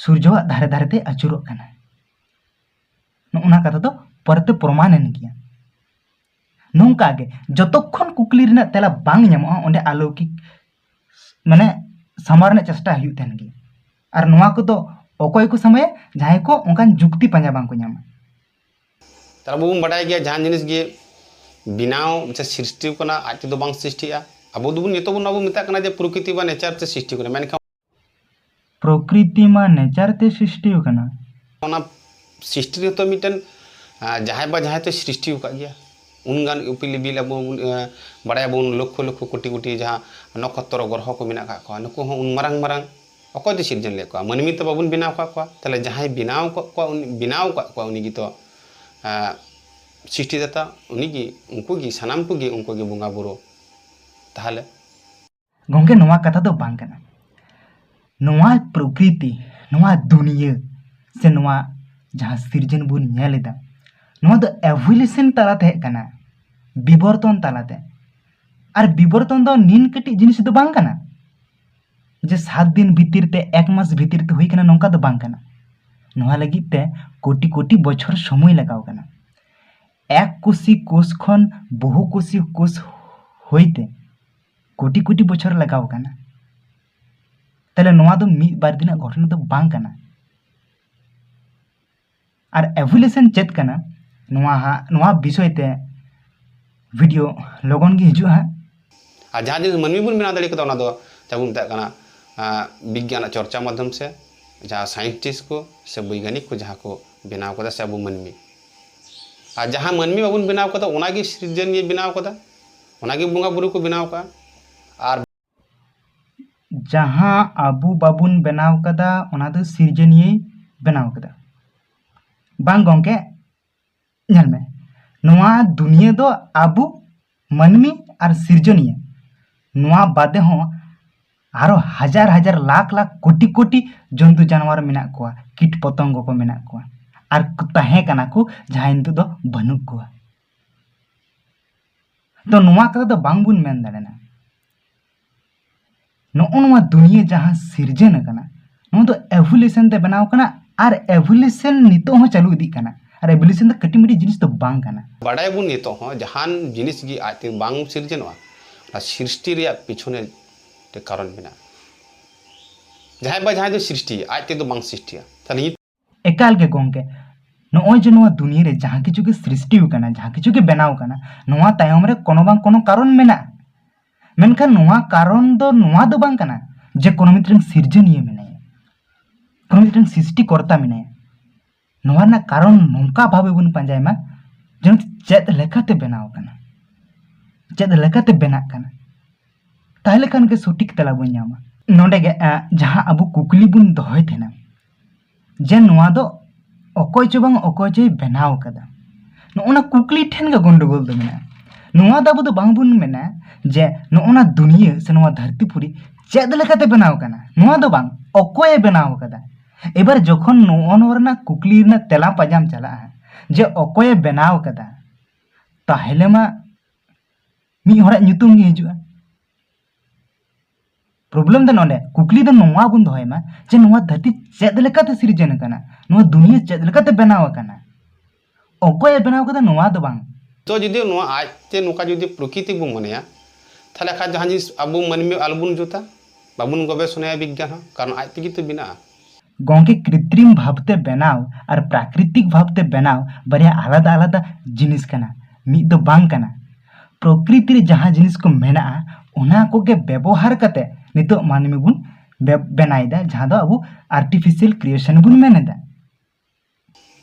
ᱥᱩᱨᱡᱚᱣᱟᱜ ᱫᱷᱟᱨᱮ ᱫᱷᱟᱨᱮ ᱛᱮ ᱟᱹᱪᱩᱨᱚᱜ ᱠᱟᱱᱟ᱾ ᱱᱚᱜᱼᱚ ᱱᱟ ᱠᱟᱛᱷᱟ ᱫᱚ ᱯᱚᱨᱮᱛᱮ ᱯᱨᱚᱢᱟᱱ ᱮᱱ ᱜᱮᱭᱟ᱾ ᱱᱚᱝᱠᱟ ᱜᱮ ᱡᱚᱛᱚᱠᱷᱚᱱ ᱠᱩᱠᱞᱤ ᱨᱮᱱᱟᱜ ᱛᱮᱞᱟ ᱵᱟᱝ ᱧᱟᱢᱚᱜᱼᱟ, ᱚᱸᱰᱮ ᱟᱞᱚᱣᱠᱤᱠ ᱢᱟᱱᱮ ᱥᱟᱢᱟᱝ ᱨᱮᱱᱟᱜ ᱪᱮᱥᱴᱟ ᱦᱩᱭᱩᱜ ᱛᱟᱦᱮᱱ ᱜᱮ᱾ ᱟᱨ ᱱᱚᱣᱟ ᱠᱚᱫᱚ ᱚᱠᱚᱭ ᱠᱚ ᱥᱟᱢᱟᱭᱟ? ᱡᱟᱦᱟᱸᱭ ᱠᱚ ᱚᱱᱠᱟᱱ ᱡᱩᱠᱛᱤ ᱯᱟᱸᱡᱟ ᱵᱟᱝ ᱠᱚ ᱧᱟᱢᱟ᱾ ᱛᱟᱦᱞᱮ ᱟᱵᱚ ᱵᱚᱱ ᱵᱟᱰᱟᱭ ᱜᱮᱭᱟ, ᱡᱟᱦᱟᱸ ᱡᱤᱱᱤᱥ ᱜᱮ ᱵᱮᱱᱟᱣ ᱥᱮ ᱥᱨᱤᱥᱴᱤ ᱠᱟᱱᱟ, ᱟᱡ ᱛᱮᱫᱚ ᱵᱟᱝ ᱥᱨᱤᱥᱴᱤᱜᱼᱟ᱾ ᱟᱵᱚ ᱫᱚᱵᱚᱱ, ᱱᱤᱛᱚᱜ ᱵᱚᱱ, ᱟᱵᱚ ᱢᱮᱛᱟᱜ ᱠᱟᱱᱟ ᱡᱮ ᱯᱨᱚᱠᱨᱤᱛᱤ ᱵᱟ ᱱᱮᱪᱟᱨ ᱛᱮ ᱥᱨᱤᱥᱴᱤ ᱠᱟᱱᱟ, ᱢᱮᱱᱠᱷᱟᱱ ᱯᱨᱚᱠᱨᱤᱛᱤ ᱢᱟ ᱱᱮᱪᱟᱨ ᱛᱮ ᱥᱨᱤᱥᱴᱤ ᱟᱠᱟᱱᱟ᱾ ᱚᱱᱟ ᱥᱨᱤᱥᱴᱤ ᱨᱮᱦᱚᱸ ᱛᱚ ᱢᱤᱫᱴᱮᱱ, ᱟᱸ, ᱡᱟᱦᱟᱸᱭ ᱵᱟ ᱡᱟᱦᱟᱸᱭ ᱛᱮ ᱥᱨᱤᱥᱴᱤ ᱟᱠᱟᱫ ᱜᱮᱭᱟ᱾ ᱩᱱᱜᱟᱱ ᱤᱯᱤᱞ ᱤᱯᱤᱞ ᱟᱵᱚ ᱵᱚᱱ, ᱟᱸ, ᱵᱟᱲᱟᱭᱟᱵᱚᱱ ᱞᱚᱠᱷᱚ ᱞᱚᱠᱷᱚ ᱠᱳᱴᱤ ᱠᱳᱴᱤ ᱡᱟᱦᱟᱸ ᱱᱚᱠᱷᱚᱛᱨᱚ ᱜᱨᱚᱦᱚ ᱠᱚ ᱢᱮᱱᱟᱜ ᱟᱠᱟᱫ ᱠᱚᱣᱟ, ᱱᱩᱠᱩ ᱦᱚᱸ ᱩᱱ ᱢᱟᱨᱟᱝ ᱢᱟᱨᱟᱝ ᱚᱠᱚᱭ ᱫᱚ ᱥᱤᱨᱡᱚᱱ ᱞᱮᱫ ᱠᱚᱣᱟ? ᱢᱟᱹᱱᱢᱤ ᱛᱚ ᱵᱟᱵᱚᱱ ᱵᱮᱱᱟᱣ ᱟᱠᱟᱫ ᱠᱚᱣᱟ᱾ ᱛᱟᱦᱞᱮ ᱡᱟᱦᱟᱸᱭ ᱵᱮᱱᱟᱣ ᱟᱠᱟᱫ ᱠᱚᱣᱟ, ᱩᱱᱤ, ᱵᱮᱱᱟᱣ ᱟᱠᱟᱫ ᱠᱚᱣᱟ ᱩᱱᱤ ᱜᱮᱛᱚ, ᱟᱸ, ᱥᱨᱤᱥᱴᱤ ᱫᱟᱛᱟ, ᱩᱱᱤ ᱜᱮ, ᱩᱱᱠᱩ ᱜᱮ, ᱥᱟᱱᱟᱢ ᱠᱚᱜᱮ ᱩᱱᱠᱩ ᱜᱮ ᱵᱚᱸᱜᱟ ᱵᱩᱨᱩ᱾ ᱛᱟᱦᱞᱮ ᱜᱚᱝᱠᱮ, ᱱᱚᱣᱟ ᱠᱟᱛᱷᱟ ᱫᱚ ᱵᱟᱝ ᱠᱟᱱᱟ᱾ ᱱᱚᱣᱟ ᱯᱨᱚᱠᱨᱤᱛᱤ, ᱱᱚᱣᱟ ᱫᱩᱱᱤᱭᱟᱹ, ᱥᱮ ᱱᱚᱣᱟ ᱡᱟᱦᱟᱸ ᱥᱤᱨᱡᱚᱱ ᱵᱚᱱ ᱧᱮᱞ ᱮᱫᱟ, ᱱᱚᱣᱟ ᱫᱚ evolution ᱛᱟᱞᱟᱛᱮ ᱦᱮᱡ ᱠᱟᱱᱟ, ᱵᱤᱵᱚᱨᱛᱚᱱ ᱛᱟᱞᱟᱛᱮ᱾ ᱟᱨ ᱵᱤᱵᱚᱨᱛᱚᱱ ᱫᱚ ᱱᱤᱱ ᱠᱟᱹᱴᱤᱡ ᱡᱤᱱᱤᱥ ᱫᱚ ᱵᱟᱝ ᱠᱟᱱᱟ ᱡᱮ ᱥᱟᱛ ᱫᱤᱱ ᱵᱷᱤᱛᱤᱨ ᱛᱮ, ᱮᱠ ᱢᱟᱥ ᱵᱷᱤᱛᱤᱨ ᱛᱮ ᱦᱩᱭ ᱠᱟᱱᱟ, ᱱᱚᱝᱠᱟ ᱫᱚ ᱵᱟᱝ ᱠᱟᱱᱟ᱾ ᱱᱚᱣᱟ ᱞᱟᱹᱜᱤᱫ ᱛᱮ ᱠᱳᱴᱤ ᱠᱳᱴᱤ ᱵᱚᱪᱷᱚᱨ ᱥᱚᱢᱚᱭ ᱞᱟᱜᱟᱣ ᱠᱟᱱᱟ᱾ ᱮᱠ ᱠᱳᱥᱤ ᱠᱳᱥ ᱠᱷᱚᱱ ᱵᱚᱦᱩ ᱠᱳᱥᱤ ᱠᱳᱥ ᱦᱩᱭᱛᱮ ᱠᱳᱴᱤ ᱠᱳᱴᱤ ᱵᱚᱪᱷᱚᱨ ᱞᱟᱜᱟᱣ ᱠᱟᱱᱟ᱾ ᱛᱟᱦᱞᱮ ᱱᱚᱣᱟ ᱫᱚ ᱢᱤᱫ ᱵᱟᱨ ᱫᱤᱱᱟᱜ ᱜᱷᱚᱴᱚᱱᱟ ᱫᱚ ᱵᱟᱝ ᱠᱟᱱᱟ᱾ ᱟᱨ evolution ᱪᱮᱫ ᱠᱟᱱᱟ, ᱱᱚᱣᱟ ᱦᱟᱸᱜ, ᱱᱚᱣᱟ ᱵᱤᱥᱚᱭ ᱛᱮ video ᱞᱚᱜᱚᱱ ᱜᱮ ᱦᱤᱡᱩᱜᱼᱟ ᱦᱟᱸᱜ᱾ ᱟᱨ ᱡᱟᱦᱟᱸ ᱡᱤᱱᱤᱥ ᱢᱟᱹᱱᱢᱤ ᱵᱚᱱ ᱵᱮᱱᱟᱣ ᱫᱟᱲᱮ ᱠᱟᱫᱟ, ᱚᱱᱟ ᱫᱚ ᱡᱟᱦᱟᱸ ᱵᱚᱱ ᱢᱮᱛᱟᱜ ᱠᱟᱱᱟ, ᱟᱸ, ᱵᱤᱜᱽᱜᱟᱱ ᱟᱜ ᱪᱚᱨᱪᱟ ᱢᱟᱫᱽᱫᱷᱚᱢ ᱥᱮ ᱡᱟᱦᱟᱸ scientist ᱠᱚ ᱥᱮ ᱵᱳᱭᱜᱟᱱᱤᱠ ᱠᱚ ᱡᱟᱦᱟᱸ ᱠᱚ ᱵᱮᱱᱟᱣ ᱠᱟᱫᱟ, ᱥᱮ ᱟᱵᱚ ᱢᱟᱹᱱᱢᱤ᱾ ᱟᱨ ᱡᱟᱦᱟᱸ ᱢᱟᱹᱱᱢᱤ ᱵᱟᱵᱚᱱ ᱵᱮᱱᱟᱣ ᱠᱟᱫᱟ, ᱚᱱᱟᱜᱮ ᱥᱤᱨᱡᱚᱱᱤᱭᱟᱹ ᱵᱮᱱᱟᱣ ᱠᱟᱫᱟ, ᱚᱱᱟᱜᱮ ᱵᱚᱸᱜᱟ ᱵᱩᱨᱩ ᱠᱚ ᱵᱮᱱᱟᱣ ᱠᱟᱜᱼᱟ᱾ ᱟᱨ ᱡᱟᱦᱟᱸ ᱟᱵᱚ ᱵᱟᱵᱚᱱ ᱵᱮᱱᱟᱣ ᱠᱟᱫᱟ, ᱚᱱᱟ ᱫᱚ ᱥᱤᱨᱡᱚᱱᱤᱭᱟᱹᱭ ᱵᱮᱱᱟᱣ ᱠᱟᱫᱟ᱾ ᱵᱟᱝ ᱜᱚᱝᱠᱮ, ᱧᱮᱞ ᱢᱮ, ᱱᱚᱣᱟ ᱫᱩᱱᱤᱭᱟᱹ ᱫᱚ ᱟᱵᱚ ᱢᱟᱹᱱᱢᱤ ᱟᱨ ᱥᱤᱨᱡᱚᱱᱤᱭᱟᱹ, ᱱᱚᱣᱟ ᱵᱟᱫᱮ ᱦᱚᱸ ᱟᱨᱚ ᱦᱟᱡᱟᱨ ᱦᱟᱡᱟᱨ, ᱞᱟᱠᱷ ᱞᱟᱠᱷ, ᱠᱳᱴᱤ ᱠᱳᱴᱤ ᱡᱚᱱᱛᱩ ᱡᱟᱱᱣᱟᱨ ᱢᱮᱱᱟᱜ ᱠᱚᱣᱟ, ᱠᱤᱴ ᱯᱚᱛᱚᱝᱜᱚ ᱠᱚ ᱢᱮᱱᱟᱜ ᱠᱚᱣᱟ, ᱟᱨ ᱠᱚ ᱛᱟᱦᱮᱸ ᱠᱟᱱᱟ ᱠᱚ, ᱡᱟᱦᱟᱸᱭ ᱱᱤᱛᱚᱜ ᱫᱚ ᱵᱟᱹᱱᱩᱜ ᱠᱚᱣᱟ᱾ ᱛᱚ ᱱᱚᱣᱟ ᱠᱟᱛᱷᱟ ᱫᱚ ᱵᱟᱝ ᱵᱚᱱ ᱢᱮᱱ ᱫᱟᱲᱮᱭᱟᱜᱼᱟ᱾ ᱱᱚᱜᱼᱚ ᱱᱚᱣᱟ ᱫᱩᱱᱤᱭᱟᱹ ᱡᱟᱦᱟᱸ ᱥᱤᱨᱡᱚᱱ ᱟᱠᱟᱱᱟ, ᱱᱚᱣᱟ ᱫᱚ evolution ᱛᱮ ᱵᱮᱱᱟᱣ ᱠᱟᱱᱟ, ᱟᱨ evolution ᱱᱤᱛᱚᱜ ᱦᱚᱸ ᱪᱟᱹᱞᱩ ᱤᱫᱤᱜ ᱠᱟᱱᱟ᱾ ᱟᱨ ᱮᱵᱷᱳᱞᱩᱥᱚᱱ ᱫᱚ ᱠᱟᱹᱴᱤᱡ ᱢᱟᱹᱴᱤᱡ ᱡᱤᱱᱤᱥ ᱫᱚ ᱵᱟᱝ ᱠᱟᱱᱟ᱾ ᱵᱟᱰᱟᱭᱟᱵᱚᱱ ᱱᱤᱛᱚᱜ ᱦᱚᱸ, ᱡᱟᱦᱟᱱ ᱡᱤᱱᱤᱥ ᱜᱮ ᱟᱡᱛᱮ ᱵᱟᱝ ᱥᱤᱨᱡᱚᱱᱚᱜᱼᱟ, ᱚᱱᱟ ᱥᱨᱤᱥᱴᱤ ᱨᱮᱭᱟᱜ ᱯᱤᱪᱷᱚᱱᱮ ᱢᱤᱫᱴᱮᱱ ᱠᱟᱨᱚᱱ ᱢᱮᱱᱟᱜᱼᱟ᱾ ᱡᱟᱦᱟᱸᱭ ᱵᱟ ᱡᱟᱦᱟᱸᱭ ᱫᱚ ᱥᱨᱤᱥᱴᱤ, ᱟᱡ ᱛᱮᱫᱚ ᱵᱟᱝ ᱥᱨᱤᱥᱴᱤᱭᱟ᱾ ᱛᱟᱦᱞᱮ ᱱᱤᱛ ᱮᱠᱟᱞ ᱜᱮ ᱜᱚᱝᱠᱮ, ᱱᱚᱜᱼᱚᱭ ᱡᱮ ᱱᱚᱣᱟ ᱫᱩᱱᱤᱭᱟᱹ ᱨᱮ ᱡᱟᱦᱟᱸ ᱠᱤᱪᱷᱩ ᱜᱮ ᱥᱨᱤᱥᱴᱤ ᱟᱠᱟᱱᱟ, ᱡᱟᱦᱟᱸ ᱠᱤᱪᱷᱩ ᱜᱮ ᱵᱮᱱᱟᱣ ᱟᱠᱟᱱᱟ, ᱱᱚᱣᱟ ᱛᱟᱭᱚᱢ ᱨᱮ ᱠᱳᱱᱳ ᱵᱟᱝ ᱠᱳᱱᱳ ᱠᱟᱨᱚᱱ ᱢᱮᱱᱟᱜᱼᱟ᱾ ᱢᱮᱱᱠᱷᱟᱱ ᱱᱚᱣᱟ ᱠᱟᱨᱚᱱ ᱫᱚ ᱱᱚᱣᱟ ᱫᱚ ᱵᱟᱝ ᱠᱟᱱᱟ ᱡᱮ ᱠᱳᱱᱳ ᱢᱤᱫᱴᱮᱱ ᱥᱤᱨᱡᱚᱱᱤᱭᱟᱹ ᱢᱮᱱᱟᱭᱟ, ᱠᱳᱱᱳ ᱢᱤᱫᱴᱮᱱ ᱥᱨᱤᱥᱴᱤ ᱠᱚᱨᱛᱟ ᱢᱮᱱᱟᱭᱟ᱾ ᱱᱚᱣᱟ ᱨᱮᱱᱟᱜ ᱠᱟᱨᱚᱱ ᱱᱚᱝᱠᱟ ᱵᱷᱟᱵᱮ ᱵᱚᱱ ᱯᱟᱸᱡᱟᱭ ᱢᱟ, ᱡᱮᱢᱚᱱ ᱪᱮᱫ ᱞᱮᱠᱟᱛᱮ ᱵᱮᱱᱟᱣ ᱟᱠᱟᱱᱟ, ᱪᱮᱫ ᱞᱮᱠᱟᱛᱮ ᱵᱮᱱᱟᱜ ᱠᱟᱱᱟ, ᱛᱟᱦᱞᱮ ᱠᱷᱟᱱ ᱜᱮ ᱥᱚᱴᱷᱤᱠ ᱛᱮᱞᱟ ᱵᱚᱱ ᱧᱟᱢᱟ᱾ ᱱᱚᱰᱮ ᱜᱮ, ᱮ, ᱡᱟᱦᱟᱸ ᱟᱵᱚ ᱠᱩᱠᱞᱤ ᱵᱚᱱ ᱫᱚᱦᱚᱭ ᱛᱟᱦᱮᱱᱟ, ᱡᱮ ᱱᱚᱣᱟ ᱫᱚ ᱚᱠᱚᱭ ᱪᱚ ᱵᱟᱝ ᱚᱠᱚᱭ ᱪᱚᱭ ᱵᱮᱱᱟᱣ ᱠᱟᱫᱟ, ᱱᱚᱜᱼᱚ ᱱᱟ ᱠᱩᱠᱞᱤ ᱴᱷᱮᱱ ᱜᱮ ᱜᱚᱱᱰᱚᱜᱳᱞ ᱫᱚ ᱢᱮᱱᱟᱜᱼᱟ᱾ ᱱᱚᱣᱟ ᱫᱚ ᱟᱵᱚ ᱫᱚ ᱵᱟᱝᱵᱚᱱ ᱢᱮᱱᱟ ᱡᱮ ᱱᱚᱜᱼᱚ ᱱᱟ ᱫᱩᱱᱤᱭᱟᱹ ᱥᱮ ᱱᱚᱣᱟ ᱫᱷᱟᱹᱨᱛᱤ ᱯᱩᱨᱤ ᱪᱮᱫ ᱞᱮᱠᱟᱛᱮ ᱵᱮᱱᱟᱣ ᱠᱟᱱᱟ, ᱱᱚᱣᱟ ᱫᱚ ᱵᱟᱝ, ᱚᱠᱚᱭᱮ ᱵᱮᱱᱟᱣ ᱠᱟᱫᱟ᱾ ᱮᱵᱟᱨ ᱡᱚᱠᱷᱚᱱ ᱱᱚᱜᱼᱚ ᱱᱚᱣᱟ ᱨᱮᱱᱟᱜ ᱠᱩᱠᱞᱤ ᱨᱮᱱᱟᱜ ᱛᱮᱞᱟ ᱯᱟᱸᱡᱟᱢ ᱪᱟᱞᱟᱜᱼᱟ ᱡᱮ ᱚᱠᱚᱭᱮ ᱵᱮᱱᱟᱣ ᱠᱟᱫᱟ, ᱛᱟᱦᱞᱮ ᱢᱟ ᱢᱤᱫ ᱦᱚᱲᱟᱜ ᱧᱩᱛᱩᱢ ᱜᱮ ᱦᱤᱡᱩᱜᱼᱟ᱾ ᱯᱨᱚᱵᱞᱮᱢ ᱫᱚ ᱱᱚᱰᱮ, ᱠᱩᱠᱞᱤ ᱫᱚ ᱱᱚᱣᱟ ᱵᱚᱱ ᱫᱚᱦᱚᱭ ᱢᱟ ᱡᱮ ᱱᱚᱣᱟ ᱫᱷᱟᱹᱨᱛᱤ ᱪᱮᱫ ᱞᱮᱠᱟᱛᱮ ᱥᱤᱨᱡᱚᱱ ᱟᱠᱟᱱᱟ, ᱱᱚᱣᱟ ᱫᱩᱱᱤᱭᱟᱹ ᱪᱮᱫ ᱞᱮᱠᱟᱛᱮ ᱵᱮᱱᱟᱣ ᱟᱠᱟᱱᱟ, ᱚᱠᱚᱭᱮ ᱵᱮᱱᱟᱣ ᱠᱟᱫᱟ, ᱱᱚᱣᱟ ᱫᱚ ᱵᱟᱝ᱾ ᱛᱚ ᱡᱩᱫᱤ ᱱᱚᱣᱟ ᱟᱡᱛᱮ ᱱᱚᱝᱠᱟ ᱡᱩᱫᱤ ᱯᱨᱚᱠᱨᱤᱛᱤ ᱵᱚᱱ ᱢᱚᱱᱮᱭᱟ, ᱛᱟᱦᱞᱮ ᱠᱷᱟᱱ ᱡᱟᱦᱟᱸ ᱡᱤᱱᱤᱥ ᱟᱵᱚ ᱢᱟᱹᱱᱢᱤ ᱟᱞᱚᱵᱚᱱ ᱡᱩᱛᱟ, ᱵᱟᱵᱚᱱ ᱜᱚᱵᱮᱥᱚᱱᱟᱭᱟ ᱵᱤᱜᱽᱜᱟᱱ ᱦᱚᱸ, ᱠᱟᱨᱚᱱ ᱟᱡ ᱛᱮᱜᱮ ᱛᱚ ᱵᱮᱱᱟᱜᱼᱟ᱾ ᱜᱚᱝᱠᱮ, ᱠᱨᱤᱛᱨᱤᱢ ᱵᱷᱟᱵᱽᱛᱮ ᱵᱮᱱᱟᱣ ᱟᱨ ᱯᱨᱟᱠᱨᱤᱛᱤᱠ ᱵᱷᱟᱵᱽᱛᱮ ᱵᱮᱱᱟᱣ ᱵᱟᱨᱭᱟ ᱟᱞᱟᱫᱟ ᱟᱞᱟᱫᱟ ᱡᱤᱱᱤᱥ ᱠᱟᱱᱟ, ᱢᱤᱫ ᱫᱚ ᱵᱟᱝ ᱠᱟᱱᱟ᱾ ᱯᱨᱚᱠᱨᱤᱛᱤ ᱨᱮ ᱡᱟᱦᱟᱸ ᱡᱤᱱᱤᱥ ᱠᱚ ᱢᱮᱱᱟᱜᱼᱟ, ᱚᱱᱟ ᱠᱚᱜᱮ ᱵᱮᱵᱚᱦᱟᱨ ᱠᱟᱛᱮ ᱱᱤᱛᱚᱜ ᱢᱟᱹᱱᱢᱤ ᱵᱚᱱ ᱵᱮ-, ᱵᱮᱱᱟᱣᱮᱫᱟ, ᱡᱟᱦᱟᱸ ᱫᱚ ᱟᱵᱚ ᱟᱨᱴᱤᱯᱷᱤᱥᱤᱭᱟᱞ ᱠᱨᱤᱭᱮᱥᱚᱱ ᱵᱚᱱ ᱢᱮᱱ ᱮᱫᱟ᱾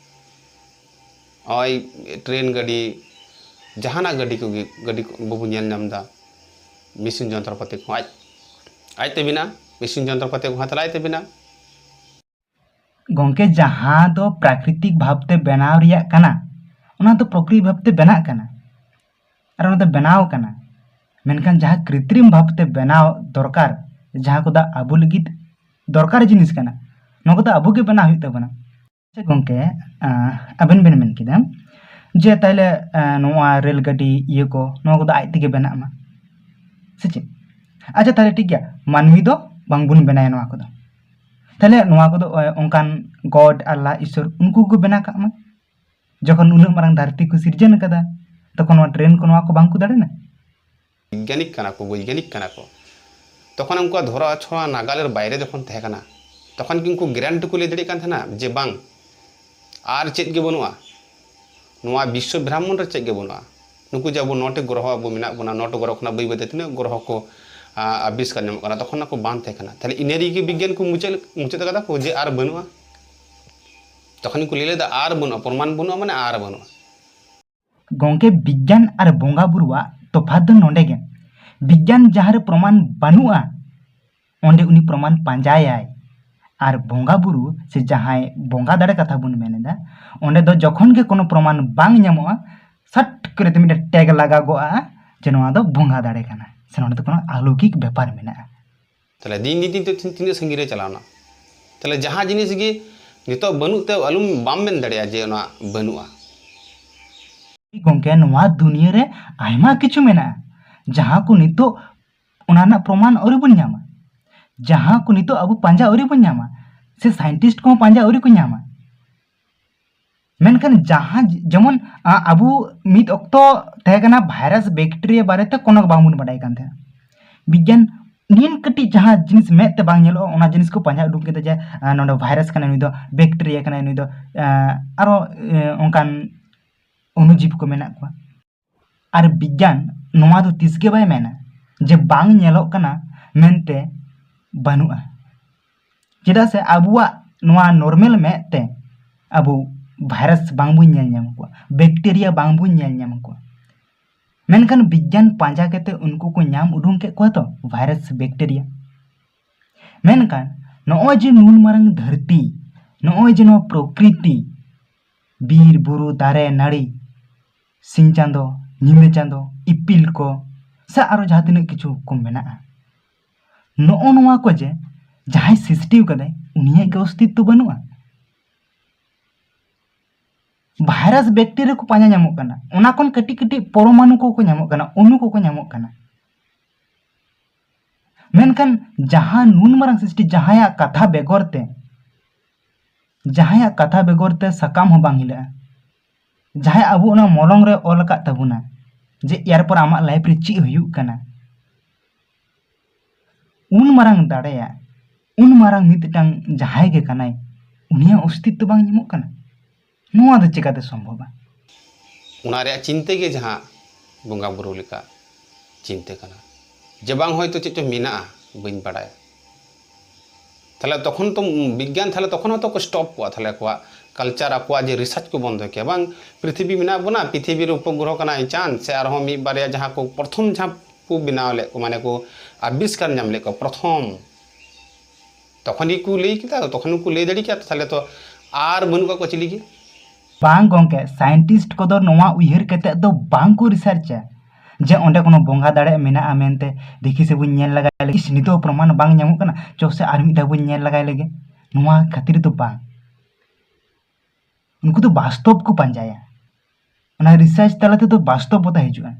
ᱱᱚᱜᱼᱚᱭ ᱴᱨᱮᱱ ᱜᱟᱹᱰᱤ, ᱡᱟᱦᱟᱱᱟᱜ ᱜᱟᱹᱰᱤ ᱠᱚᱜᱮ, ᱜᱟᱹᱰᱤ ᱠᱚ ᱵᱟᱵᱚᱱ ᱧᱮᱞ ᱧᱟᱢ ᱮᱫᱟ, ᱢᱮᱥᱤᱱ ᱡᱚᱱᱛᱨᱚᱯᱟᱛᱤ ᱠᱚᱦᱚᱸ ᱟᱡ, ᱟᱡᱛᱮ ᱵᱮᱱᱟᱜᱼᱟ, ᱢᱮᱥᱤᱱ ᱡᱚᱱᱛᱨᱚᱯᱟᱛᱤ ᱠᱚᱦᱚᱸ ᱛᱟᱦᱞᱮ ᱟᱡᱛᱮ ᱵᱮᱱᱟᱜᱼᱟ᱾ ᱜᱚᱝᱠᱮ, ᱡᱟᱦᱟᱸ ᱫᱚ ᱯᱨᱟᱠᱨᱤᱛᱤᱠ ᱵᱷᱟᱵᱽᱛᱮ ᱵᱮᱱᱟᱣ ᱨᱮᱭᱟᱜ ᱠᱟᱱᱟ, ᱚᱱᱟ ᱫᱚ ᱯᱨᱚᱠᱨᱤᱛᱤᱠ ᱵᱷᱟᱵᱽᱛᱮ ᱵᱮᱱᱟᱜ ᱠᱟᱱᱟ ᱟᱨ ᱚᱱᱟ ᱫᱚ ᱵᱮᱱᱟᱣ ᱠᱟᱱᱟ᱾ ᱢᱮᱱᱠᱷᱟᱱ ᱡᱟᱦᱟᱸ ᱠᱨᱤᱛᱨᱤᱢ ᱵᱷᱟᱵᱽᱛᱮ ᱵᱮᱱᱟᱣ ᱫᱚᱨᱠᱟᱨ, ᱡᱟᱦᱟᱸ ᱠᱚᱫᱚ ᱟᱵᱚ ᱞᱟᱹᱜᱤᱫ ᱫᱚᱨᱠᱟᱨ ᱡᱤᱱᱤᱥ ᱠᱟᱱᱟ, ᱱᱚᱣᱟ ᱠᱚᱫᱚ ᱟᱵᱚ ᱜᱮ ᱵᱮᱱᱟᱣ ᱦᱩᱭᱩᱜ ᱛᱟᱵᱚᱱᱟ᱾ ᱟᱪᱪᱷᱟ ᱜᱚᱝᱠᱮ, ᱟᱸ, ᱟᱵᱮᱱ ᱵᱮᱱ ᱢᱮᱱ ᱠᱮᱫᱟ ᱡᱮ ᱛᱟᱦᱞᱮ, ᱟᱸ, ᱱᱚᱣᱟ ᱨᱮᱹᱞ ᱜᱟᱹᱰᱤ ᱤᱭᱟᱹ ᱠᱚ, ᱱᱚᱣᱟ ᱠᱚᱫᱚ ᱟᱡ ᱛᱮᱜᱮ ᱵᱮᱱᱟᱜ ᱢᱟ, ᱥᱮ ᱪᱮᱫ? ᱟᱪᱪᱷᱟ, ᱛᱟᱦᱞᱮ ᱴᱷᱤᱠ ᱜᱮᱭᱟ, ᱢᱟᱹᱱᱢᱤ ᱫᱚ ᱵᱟᱝᱵᱚᱱ ᱵᱮᱱᱟᱭᱟ ᱱᱚᱣᱟ ᱠᱚᱫᱚ᱾ ᱛᱟᱦᱞᱮ ᱱᱚᱣᱟ ᱠᱚᱫᱚ, ᱚ-, ᱚᱱᱠᱟᱱ God, ᱟᱞᱞᱟ, ᱤᱥᱥᱚᱨ, ᱩᱱᱠᱩ ᱠᱚ ᱵᱮᱱᱟᱣ ᱠᱟᱜ ᱢᱟ᱾ ᱡᱚᱠᱷᱚᱱ ᱩᱱᱟᱹᱜ ᱢᱟᱨᱟᱝ ᱫᱷᱟᱹᱨᱛᱤ ᱠᱚ ᱥᱤᱨᱡᱚᱱ ᱠᱟᱫᱟ, ᱛᱚᱠᱷᱚᱱ ᱱᱚᱣᱟ ᱴᱨᱮᱱ ᱠᱚ ᱱᱚᱣᱟ ᱠᱚ ᱵᱟᱝ ᱠᱚ ᱫᱟᱲᱮᱱᱟ? ᱵᱤᱜᱽᱜᱟᱱᱤᱠ ᱠᱟᱱᱟ ᱠᱚ, ᱵᱳᱭᱜᱟᱱᱤᱠ ᱠᱟᱱᱟ ᱠᱚ᱾ ᱛᱚᱠᱷᱚᱱ ᱩᱱᱠᱩᱣᱟᱜ ᱫᱷᱚᱨᱟ ᱪᱷᱚᱲᱟ ᱱᱟᱜᱟᱞᱮᱨ ᱵᱟᱭᱨᱮ ᱡᱚᱠᱷᱚᱱ ᱛᱟᱦᱮᱸ ᱠᱟᱱᱟ, ᱛᱚᱠᱷᱚᱱ ᱠᱤ ᱩᱱᱠᱩ ᱜᱮᱨᱮᱱᱴᱤ ᱠᱚ ᱞᱟᱹᱭ ᱫᱟᱲᱮᱭᱟᱜ ᱠᱟᱱ ᱛᱟᱦᱮᱱᱟ ᱡᱮ ᱵᱟᱝ, ᱟᱨ ᱪᱮᱫ ᱜᱮ ᱵᱟᱹᱱᱩᱜᱼᱟ, ᱱᱚᱣᱟ ᱵᱤᱥᱥᱚ ᱵᱨᱟᱦᱢᱚᱱᱰ ᱨᱮ ᱪᱮᱫ ᱜᱮ ᱵᱟᱹᱱᱩᱜᱼᱟ? ᱱᱩᱠᱩ ᱡᱮ ᱟᱵᱚ ᱱᱚᱴᱤ ᱜᱨᱚᱦᱚ ᱟᱵᱚ ᱢᱮᱱᱟᱜ ᱵᱚᱱᱟ, ᱱᱚᱴᱤ ᱜᱨᱚᱦᱚ ᱠᱷᱚᱱᱟᱜ ᱵᱟᱹᱭ ᱵᱟᱹᱭᱛᱮ ᱛᱤᱱᱟᱹᱜ ᱜᱨᱚᱦᱚ ᱠᱚ, ᱟ, ᱟᱵᱤᱥᱠᱟᱨ ᱧᱟᱢᱚᱜ ᱠᱟᱱᱟ, ᱛᱚᱠᱷᱚᱱ ᱚᱱᱟ ᱠᱚ ᱵᱟᱝ ᱛᱟᱦᱮᱸ ᱠᱟᱱᱟ᱾ ᱛᱟᱦᱞᱮ ᱤᱱᱟᱹ ᱨᱮᱜᱮ ᱵᱤᱜᱽᱜᱟᱱ ᱠᱚ ᱢᱩᱪᱟᱹᱫ, ᱢᱩᱪᱟᱹᱫ ᱠᱟᱫᱟ ᱠᱚ ᱡᱮ ᱟᱨ ᱵᱟᱹᱱᱩᱜᱼᱟ᱾ ᱛᱚᱠᱷᱚᱱ ᱜᱮᱠᱚ ᱞᱟᱹᱭ ᱞᱮᱫᱟ ᱟᱨ ᱵᱟᱹᱱᱩᱜᱼᱟ, ᱯᱨᱚᱢᱟᱱ ᱵᱟᱹᱱᱩᱜᱼᱟ ᱢᱟᱱᱮ ᱟᱨ ᱵᱟᱹᱱᱩᱜᱼᱟ᱾ ᱜᱚᱢᱠᱮ, ᱵᱤᱜᱽᱜᱟᱱ ᱟᱨ ᱵᱚᱸᱜᱟ ᱵᱩᱨᱩᱣᱟᱜ ᱛᱚᱯᱷᱟᱛ ᱫᱚ ᱱᱚᱰᱮ ᱜᱮ᱾ ᱵᱤᱜᱽᱜᱟᱱ ᱡᱟᱦᱟᱸ ᱨᱮ ᱯᱨᱚᱢᱟᱱ ᱵᱟᱹᱱᱩᱜᱼᱟ, ᱚᱸᱰᱮ ᱩᱱᱤ ᱯᱨᱚᱢᱟᱱ ᱯᱟᱸᱡᱟᱭᱟᱭ᱾ ᱟᱨ ᱵᱚᱸᱜᱟ ᱵᱩᱨᱩ ᱥᱮ ᱡᱟᱦᱟᱸᱭ ᱵᱚᱸᱜᱟ ᱫᱟᱲᱮ ᱠᱟᱛᱷᱟ ᱵᱚᱱ ᱢᱮᱱ ᱮᱫᱟ, ᱚᱸᱰᱮ ᱫᱚ ᱡᱚᱠᱷᱚᱱ ᱜᱮ ᱠᱳᱱᱳ ᱯᱨᱚᱢᱟᱱ ᱵᱟᱝ ᱧᱟᱢᱚᱜᱼᱟ, ᱥᱟᱴ ᱠᱚᱨᱮ ᱛᱮ ᱢᱤᱫᱴᱮᱱ ᱴᱮᱜᱽ ᱞᱟᱜᱟᱜᱚᱜᱼᱟ ᱡᱮ ᱱᱚᱣᱟ ᱫᱚ ᱵᱚᱸᱜᱟ ᱫᱟᱲᱮ ᱠᱟᱱᱟ, ᱥᱮ ᱱᱚᱸᱰᱮ ᱫᱚ ᱠᱳᱱᱳ ᱟᱞᱚᱩᱠᱤᱠ ᱵᱮᱯᱟᱨ ᱢᱮᱱᱟᱜᱼᱟ᱾ ᱛᱟᱦᱞᱮ ᱫᱤᱱ ᱫᱤᱱ ᱛᱤᱱ-, ᱛᱤᱱᱟᱹᱜ ᱥᱟᱺᱜᱤᱧ ᱨᱮ ᱪᱟᱞᱟᱣᱱᱟ? ᱛᱟᱦᱞᱮ ᱡᱟᱦᱟᱸ ᱡᱤᱱᱤᱥ ᱜᱮ ᱱᱤᱛᱚᱜ ᱵᱟᱹᱱᱩᱜ ᱛᱮ ᱟᱞᱚᱢ, ᱵᱟᱢ ᱢᱮᱱ ᱫᱟᱲᱮᱭᱟᱜᱼᱟ ᱡᱮ ᱚᱱᱟ ᱵᱟᱹᱱᱩᱜᱼᱟ᱾ ᱜᱚᱢᱠᱮ, ᱱᱚᱣᱟ ᱫᱩᱱᱤᱭᱟᱹ ᱨᱮ ᱟᱭᱢᱟ ᱠᱤᱪᱷᱩ ᱢᱮᱱᱟᱜᱼᱟ, ᱡᱟᱦᱟᱸ ᱠᱚ ᱱᱤᱛᱚᱜ ᱚᱱᱟ ᱨᱮᱱᱟᱜ ᱯᱨᱚᱢᱟᱱ ᱟᱹᱣᱨᱤ ᱵᱚᱱ ᱧᱟᱢᱟ, ᱡᱟᱦᱟᱸ ᱠᱚ ᱱᱤᱛᱚᱜ ᱟᱵᱚ ᱯᱟᱸᱡᱟ ᱟᱹᱣᱨᱤ ᱵᱚᱱ ᱧᱟᱢᱟ, ᱥᱮ ᱥᱟᱭᱮᱱᱴᱤᱥᱴ ᱠᱚᱦᱚᱸ ᱯᱟᱸᱡᱟ ᱟᱹᱣᱨᱤ ᱠᱚ ᱧᱟᱢᱟ᱾ ᱢᱮᱱᱠᱷᱟᱱ ᱡᱟᱦᱟᱸ ᱡᱮ-, ᱡᱮᱢᱚᱱ, ᱟ, ᱟᱵᱚ ᱢᱤᱫ ᱚᱠᱛᱚ ᱛᱟᱦᱮᱸ ᱠᱟᱱᱟ ᱵᱷᱟᱭᱨᱟᱥ ᱵᱮᱠᱴᱮᱨᱤᱭᱟ ᱵᱟᱨᱮᱛᱮ ᱠᱳᱱᱳ ᱜᱮ ᱵᱟᱝᱵᱚᱱ ᱵᱟᱰᱟᱭ ᱠᱟᱱ ᱛᱟᱦᱮᱸᱫ᱾ ᱵᱤᱜᱽᱜᱟᱱ ᱱᱤᱭᱟᱹ ᱠᱟᱹᱴᱤᱡ ᱡᱟᱦᱟᱸ ᱡᱤᱱᱤᱥ ᱢᱮᱫ ᱛᱮ ᱵᱟᱝ ᱧᱮᱞᱚᱜᱼᱟ, ᱚᱱᱟ ᱡᱤᱱᱤᱥ ᱠᱚ ᱯᱟᱸᱡᱟ ᱩᱰᱩᱠ ᱠᱮᱫᱟ ᱡᱮ, ᱟ, ᱱᱚᱰᱮ ᱵᱷᱟᱭᱨᱟᱥ ᱠᱟᱱᱟᱭ, ᱱᱩᱭ ᱫᱚ ᱵᱮᱠᱴᱮᱨᱤᱭᱟ ᱠᱟᱱᱟᱭ, ᱱᱩᱭ ᱫᱚ, ᱟ, ᱟᱨᱚ, ᱮ, ᱚᱱᱠᱟᱱ ᱚᱱᱩᱡᱤᱵ ᱠᱚ ᱢᱮᱱᱟᱜ ᱠᱚᱣᱟ᱾ ᱟᱨ ᱵᱤᱜᱽᱜᱟᱱ ᱱᱚᱣᱟ ᱫᱚ ᱛᱤᱥ ᱜᱮ ᱵᱟᱭ ᱢᱮᱱᱟ ᱡᱮ ᱵᱟᱝ ᱧᱮᱞᱚᱜ ᱠᱟᱱᱟ ᱢᱮᱱᱛᱮ ᱵᱟᱹᱱᱩᱜᱼᱟ᱾ ᱪᱮᱫᱟᱜ ᱥᱮ ᱟᱵᱚᱣᱟᱜ ᱱᱚᱣᱟ ᱱᱚᱨᱢᱮᱞ ᱢᱮᱫ ᱛᱮ ᱟᱵᱚ ᱵᱷᱟᱭᱨᱟᱥ ᱵᱟᱝᱵᱚᱱ ᱧᱮᱞ ᱧᱟᱢ ᱠᱚᱣᱟ, ᱵᱮᱠᱴᱮᱨᱤᱭᱟ ᱵᱟᱝᱵᱚᱱ ᱧᱮᱞ ᱧᱟᱢ ᱠᱚᱣᱟ᱾ ᱢᱮᱱᱠᱷᱟᱱ ᱵᱤᱜᱽᱜᱟᱱ ᱯᱟᱸᱡᱟ ᱠᱟᱛᱮ ᱩᱱᱠᱩ ᱠᱚ ᱧᱟᱢ ᱩᱰᱩᱝ ᱠᱮᱫ ᱠᱚᱣᱟ ᱛᱚ ᱵᱷᱟᱭᱨᱟᱥ ᱵᱮᱠᱴᱮᱨᱤᱭᱟ᱾ ᱢᱮᱱᱠᱷᱟᱱ ᱱᱚᱜᱼᱚᱭ ᱡᱮ ᱱᱩᱱ ᱢᱟᱨᱟᱝ ᱫᱷᱟᱹᱨᱛᱤ, ᱱᱚᱜᱼᱚᱭ ᱡᱮ ᱱᱚᱣᱟ ᱯᱨᱚᱠᱨᱤᱛᱤ, ᱵᱤᱨ ᱵᱩᱨᱩ, ᱫᱟᱨᱮ ᱱᱟᱹᱲᱤ, ᱥᱤᱧ ᱪᱟᱸᱫᱚ, ᱧᱤᱫᱟᱹ ᱪᱟᱸᱫᱚ, ᱤᱯᱤᱞ ᱠᱚ, ᱥᱮ ᱟᱨᱚ ᱡᱟᱦᱟᱸ ᱛᱤᱱᱟᱹᱜ ᱠᱤᱪᱷᱩ ᱠᱚ ᱢᱮᱱᱟᱜᱼᱟ, ᱱᱚᱜᱼᱚ ᱱᱚᱣᱟ ᱠᱚ ᱡᱮ ᱡᱟᱦᱟᱸᱭ ᱥᱨᱤᱥᱴᱤ ᱟᱠᱟᱫᱟᱭ, ᱩᱱᱤᱭᱟᱜ ᱜᱮ ᱚᱥᱛᱤᱛᱛᱚ ᱵᱟᱹᱱᱩᱜᱼᱟ᱾ ᱵᱷᱟᱭᱨᱟᱥ ᱵᱮᱠᱴᱮᱨᱤᱭᱟ ᱠᱚ ᱯᱟᱸᱡᱟ ᱧᱟᱢᱚᱜ ᱠᱟᱱᱟ, ᱚᱱᱟ ᱠᱷᱚᱱ ᱠᱟᱹᱴᱤᱡ ᱠᱟᱹᱴᱤᱡ ᱯᱚᱨᱚᱢᱟᱱᱩ ᱠᱚᱠᱚ ᱧᱟᱢᱚᱜ ᱠᱟᱱᱟ, ᱚᱱᱩ ᱠᱚᱠᱚ ᱧᱟᱢᱚᱜ ᱠᱟᱱᱟ᱾ ᱢᱮᱱᱠᱷᱟᱱ ᱡᱟᱦᱟᱸ ᱱᱩᱱ ᱢᱟᱨᱟᱝ ᱥᱨᱤᱥᱴᱤ, ᱡᱟᱦᱟᱸᱭᱟᱜ ᱠᱟᱛᱷᱟ ᱵᱮᱜᱚᱨ ᱛᱮ, ᱡᱟᱦᱟᱸᱭᱟᱜ ᱠᱟᱛᱷᱟ ᱵᱮᱜᱚᱨ ᱛᱮ ᱥᱟᱠᱟᱢ ᱦᱚᱸ ᱵᱟᱝ ᱦᱤᱞᱟᱹᱜᱼᱟ, ᱡᱟᱦᱟᱸᱭ ᱟᱵᱚ ᱚᱱᱟ ᱢᱚᱞᱚᱝ ᱨᱮ ᱚᱞ ᱟᱠᱟᱫ ᱛᱟᱵᱚᱱᱟ ᱡᱮ ᱮᱨᱯᱚᱨ ᱟᱢᱟᱜ ᱞᱟᱭᱤᱯᱷ ᱨᱮ ᱪᱮᱫ ᱦᱩᱭᱩᱜ ᱠᱟᱱᱟ, ᱩᱱ ᱢᱟᱨᱟᱝ ᱫᱟᱲᱮᱭᱟᱜ, ᱩᱱ ᱢᱟᱨᱟᱝ ᱢᱤᱫᱴᱟᱝ ᱡᱟᱦᱟᱸᱭ ᱜᱮ ᱠᱟᱱᱟᱭ, ᱩᱱᱤᱭᱟᱜ ᱚᱥᱛᱤᱛᱛᱚ ᱵᱟᱝ ᱧᱟᱢᱚᱜ ᱠᱟᱱᱟ᱾ ᱱᱚᱣᱟ ᱫᱚ ᱪᱮᱠᱟᱛᱮ ᱥᱚᱢᱵᱷᱚᱵᱟ? ᱚᱱᱟ ᱨᱮᱭᱟᱜ ᱪᱤᱱᱛᱟᱹ ᱜᱮ ᱡᱟᱦᱟᱸ ᱵᱚᱸᱜᱟ ᱵᱩᱨᱩ ᱞᱮᱠᱟ ᱪᱤᱱᱛᱟᱹ ᱠᱟᱱᱟ, ᱡᱮ ᱵᱟᱝ ᱦᱚᱭᱛᱳ ᱪᱮᱫ ᱪᱚ ᱢᱮᱱᱟᱜᱼᱟ, ᱵᱟᱹᱧ ᱵᱟᱲᱟᱭᱟ᱾ ᱛᱟᱦᱞᱮ ᱛᱚᱠᱷᱚᱱ ᱛᱚ ᱵᱤᱜᱽᱜᱟᱱ ᱛᱟᱦᱞᱮ ᱛᱚᱠᱷᱚᱱ ᱦᱚᱸᱛᱚ ᱠᱚ ᱥᱴᱚᱯ ᱠᱚᱜᱼᱟ, ᱛᱟᱦᱞᱮ ᱟᱠᱚᱣᱟᱜ ᱠᱟᱞᱪᱟᱨ, ᱟᱠᱚᱣᱟᱜ ᱡᱮ ᱨᱤᱥᱟᱨᱪ ᱠᱚ ᱵᱚᱱᱫᱚ ᱠᱮᱭᱟ᱾ ᱵᱟᱝ, ᱯᱨᱤᱛᱷᱤᱵᱤ ᱢᱮᱱᱟᱜ ᱵᱚᱱᱟ, ᱯᱨᱤᱛᱷᱤᱵᱤ ᱨᱮ ᱩᱯᱚᱜᱨᱚᱦᱚ ᱠᱟᱱᱟᱭ ᱪᱟᱸᱫ, ᱥᱮ ᱟᱨᱦᱚᱸ ᱢᱤᱫ ᱵᱟᱨᱭᱟ ᱡᱟᱦᱟᱸ ᱠᱚ ᱯᱨᱚᱛᱷᱚᱢ ᱡᱟᱦᱟᱸ ᱠᱚ ᱵᱮᱱᱟᱣ ᱞᱮᱫ ᱠᱚ, ᱢᱟᱱᱮ ᱠᱚ ᱟᱵᱤᱥᱠᱟᱨ ᱧᱟᱢ ᱞᱮᱫ ᱠᱚ ᱯᱨᱚᱛᱷᱚᱢ, ᱛᱚᱠᱷᱚᱱ ᱜᱮᱠᱚ ᱞᱟᱹᱭ ᱠᱮᱫᱟ, ᱛᱚᱠᱷᱚᱱ ᱜᱮᱠᱚ ᱞᱟᱹᱭ ᱫᱟᱲᱮ ᱠᱮᱭᱟ, ᱛᱟᱦᱞᱮ ᱛᱚ ᱟᱨ ᱵᱟᱹᱱᱩᱜ ᱠᱟᱜ ᱠᱚᱣᱟ ᱪᱤᱞᱤ ᱜᱮ᱾ ᱵᱟᱝ ᱜᱚᱝᱠᱮ, ᱥᱟᱭᱮᱱᱴᱤᱥᱴ ᱠᱚᱫᱚ ᱱᱚᱣᱟ ᱩᱭᱦᱟᱹᱨ ᱠᱟᱛᱮ ᱫᱚ ᱵᱟᱝ ᱠᱚ ᱨᱤᱥᱟᱨᱪᱟ ᱡᱮ ᱚᱸᱰᱮ ᱠᱳᱱᱳ ᱵᱚᱸᱜᱟ ᱫᱟᱲᱮ ᱢᱮᱱᱟᱜᱼᱟ ᱢᱮᱱᱛᱮ᱾ ᱫᱮᱠᱷᱤ ᱥᱮ ᱵᱚᱱ ᱧᱮᱞ ᱞᱟᱜᱟᱭ ᱞᱮᱜᱮ, ᱤᱥ, ᱱᱤᱛᱚᱜ ᱦᱚᱸ ᱯᱨᱚᱢᱟᱱ ᱵᱟᱝ ᱧᱟᱢᱚᱜ ᱠᱟᱱᱟ, ᱪᱚ ᱥᱮ ᱟᱨ ᱢᱤᱫ ᱫᱷᱟᱣ ᱵᱚᱱ ᱧᱮᱞ ᱞᱟᱜᱟᱭ ᱞᱮᱜᱮ᱾ ᱱᱚᱣᱟ ᱠᱷᱟᱹᱛᱤᱨ ᱫᱚ ᱵᱟᱝ, ᱩᱱᱠᱩ ᱫᱚ ᱵᱟᱥᱛᱚᱵ ᱠᱚ ᱯᱟᱸᱡᱟᱭᱟ, ᱚᱱᱟ ᱨᱤᱥᱟᱨᱪ ᱛᱟᱞᱟ ᱛᱮᱫᱚ ᱵᱟᱥᱛᱚᱵᱚᱛᱟ ᱦᱤᱡᱩᱜᱼᱟ᱾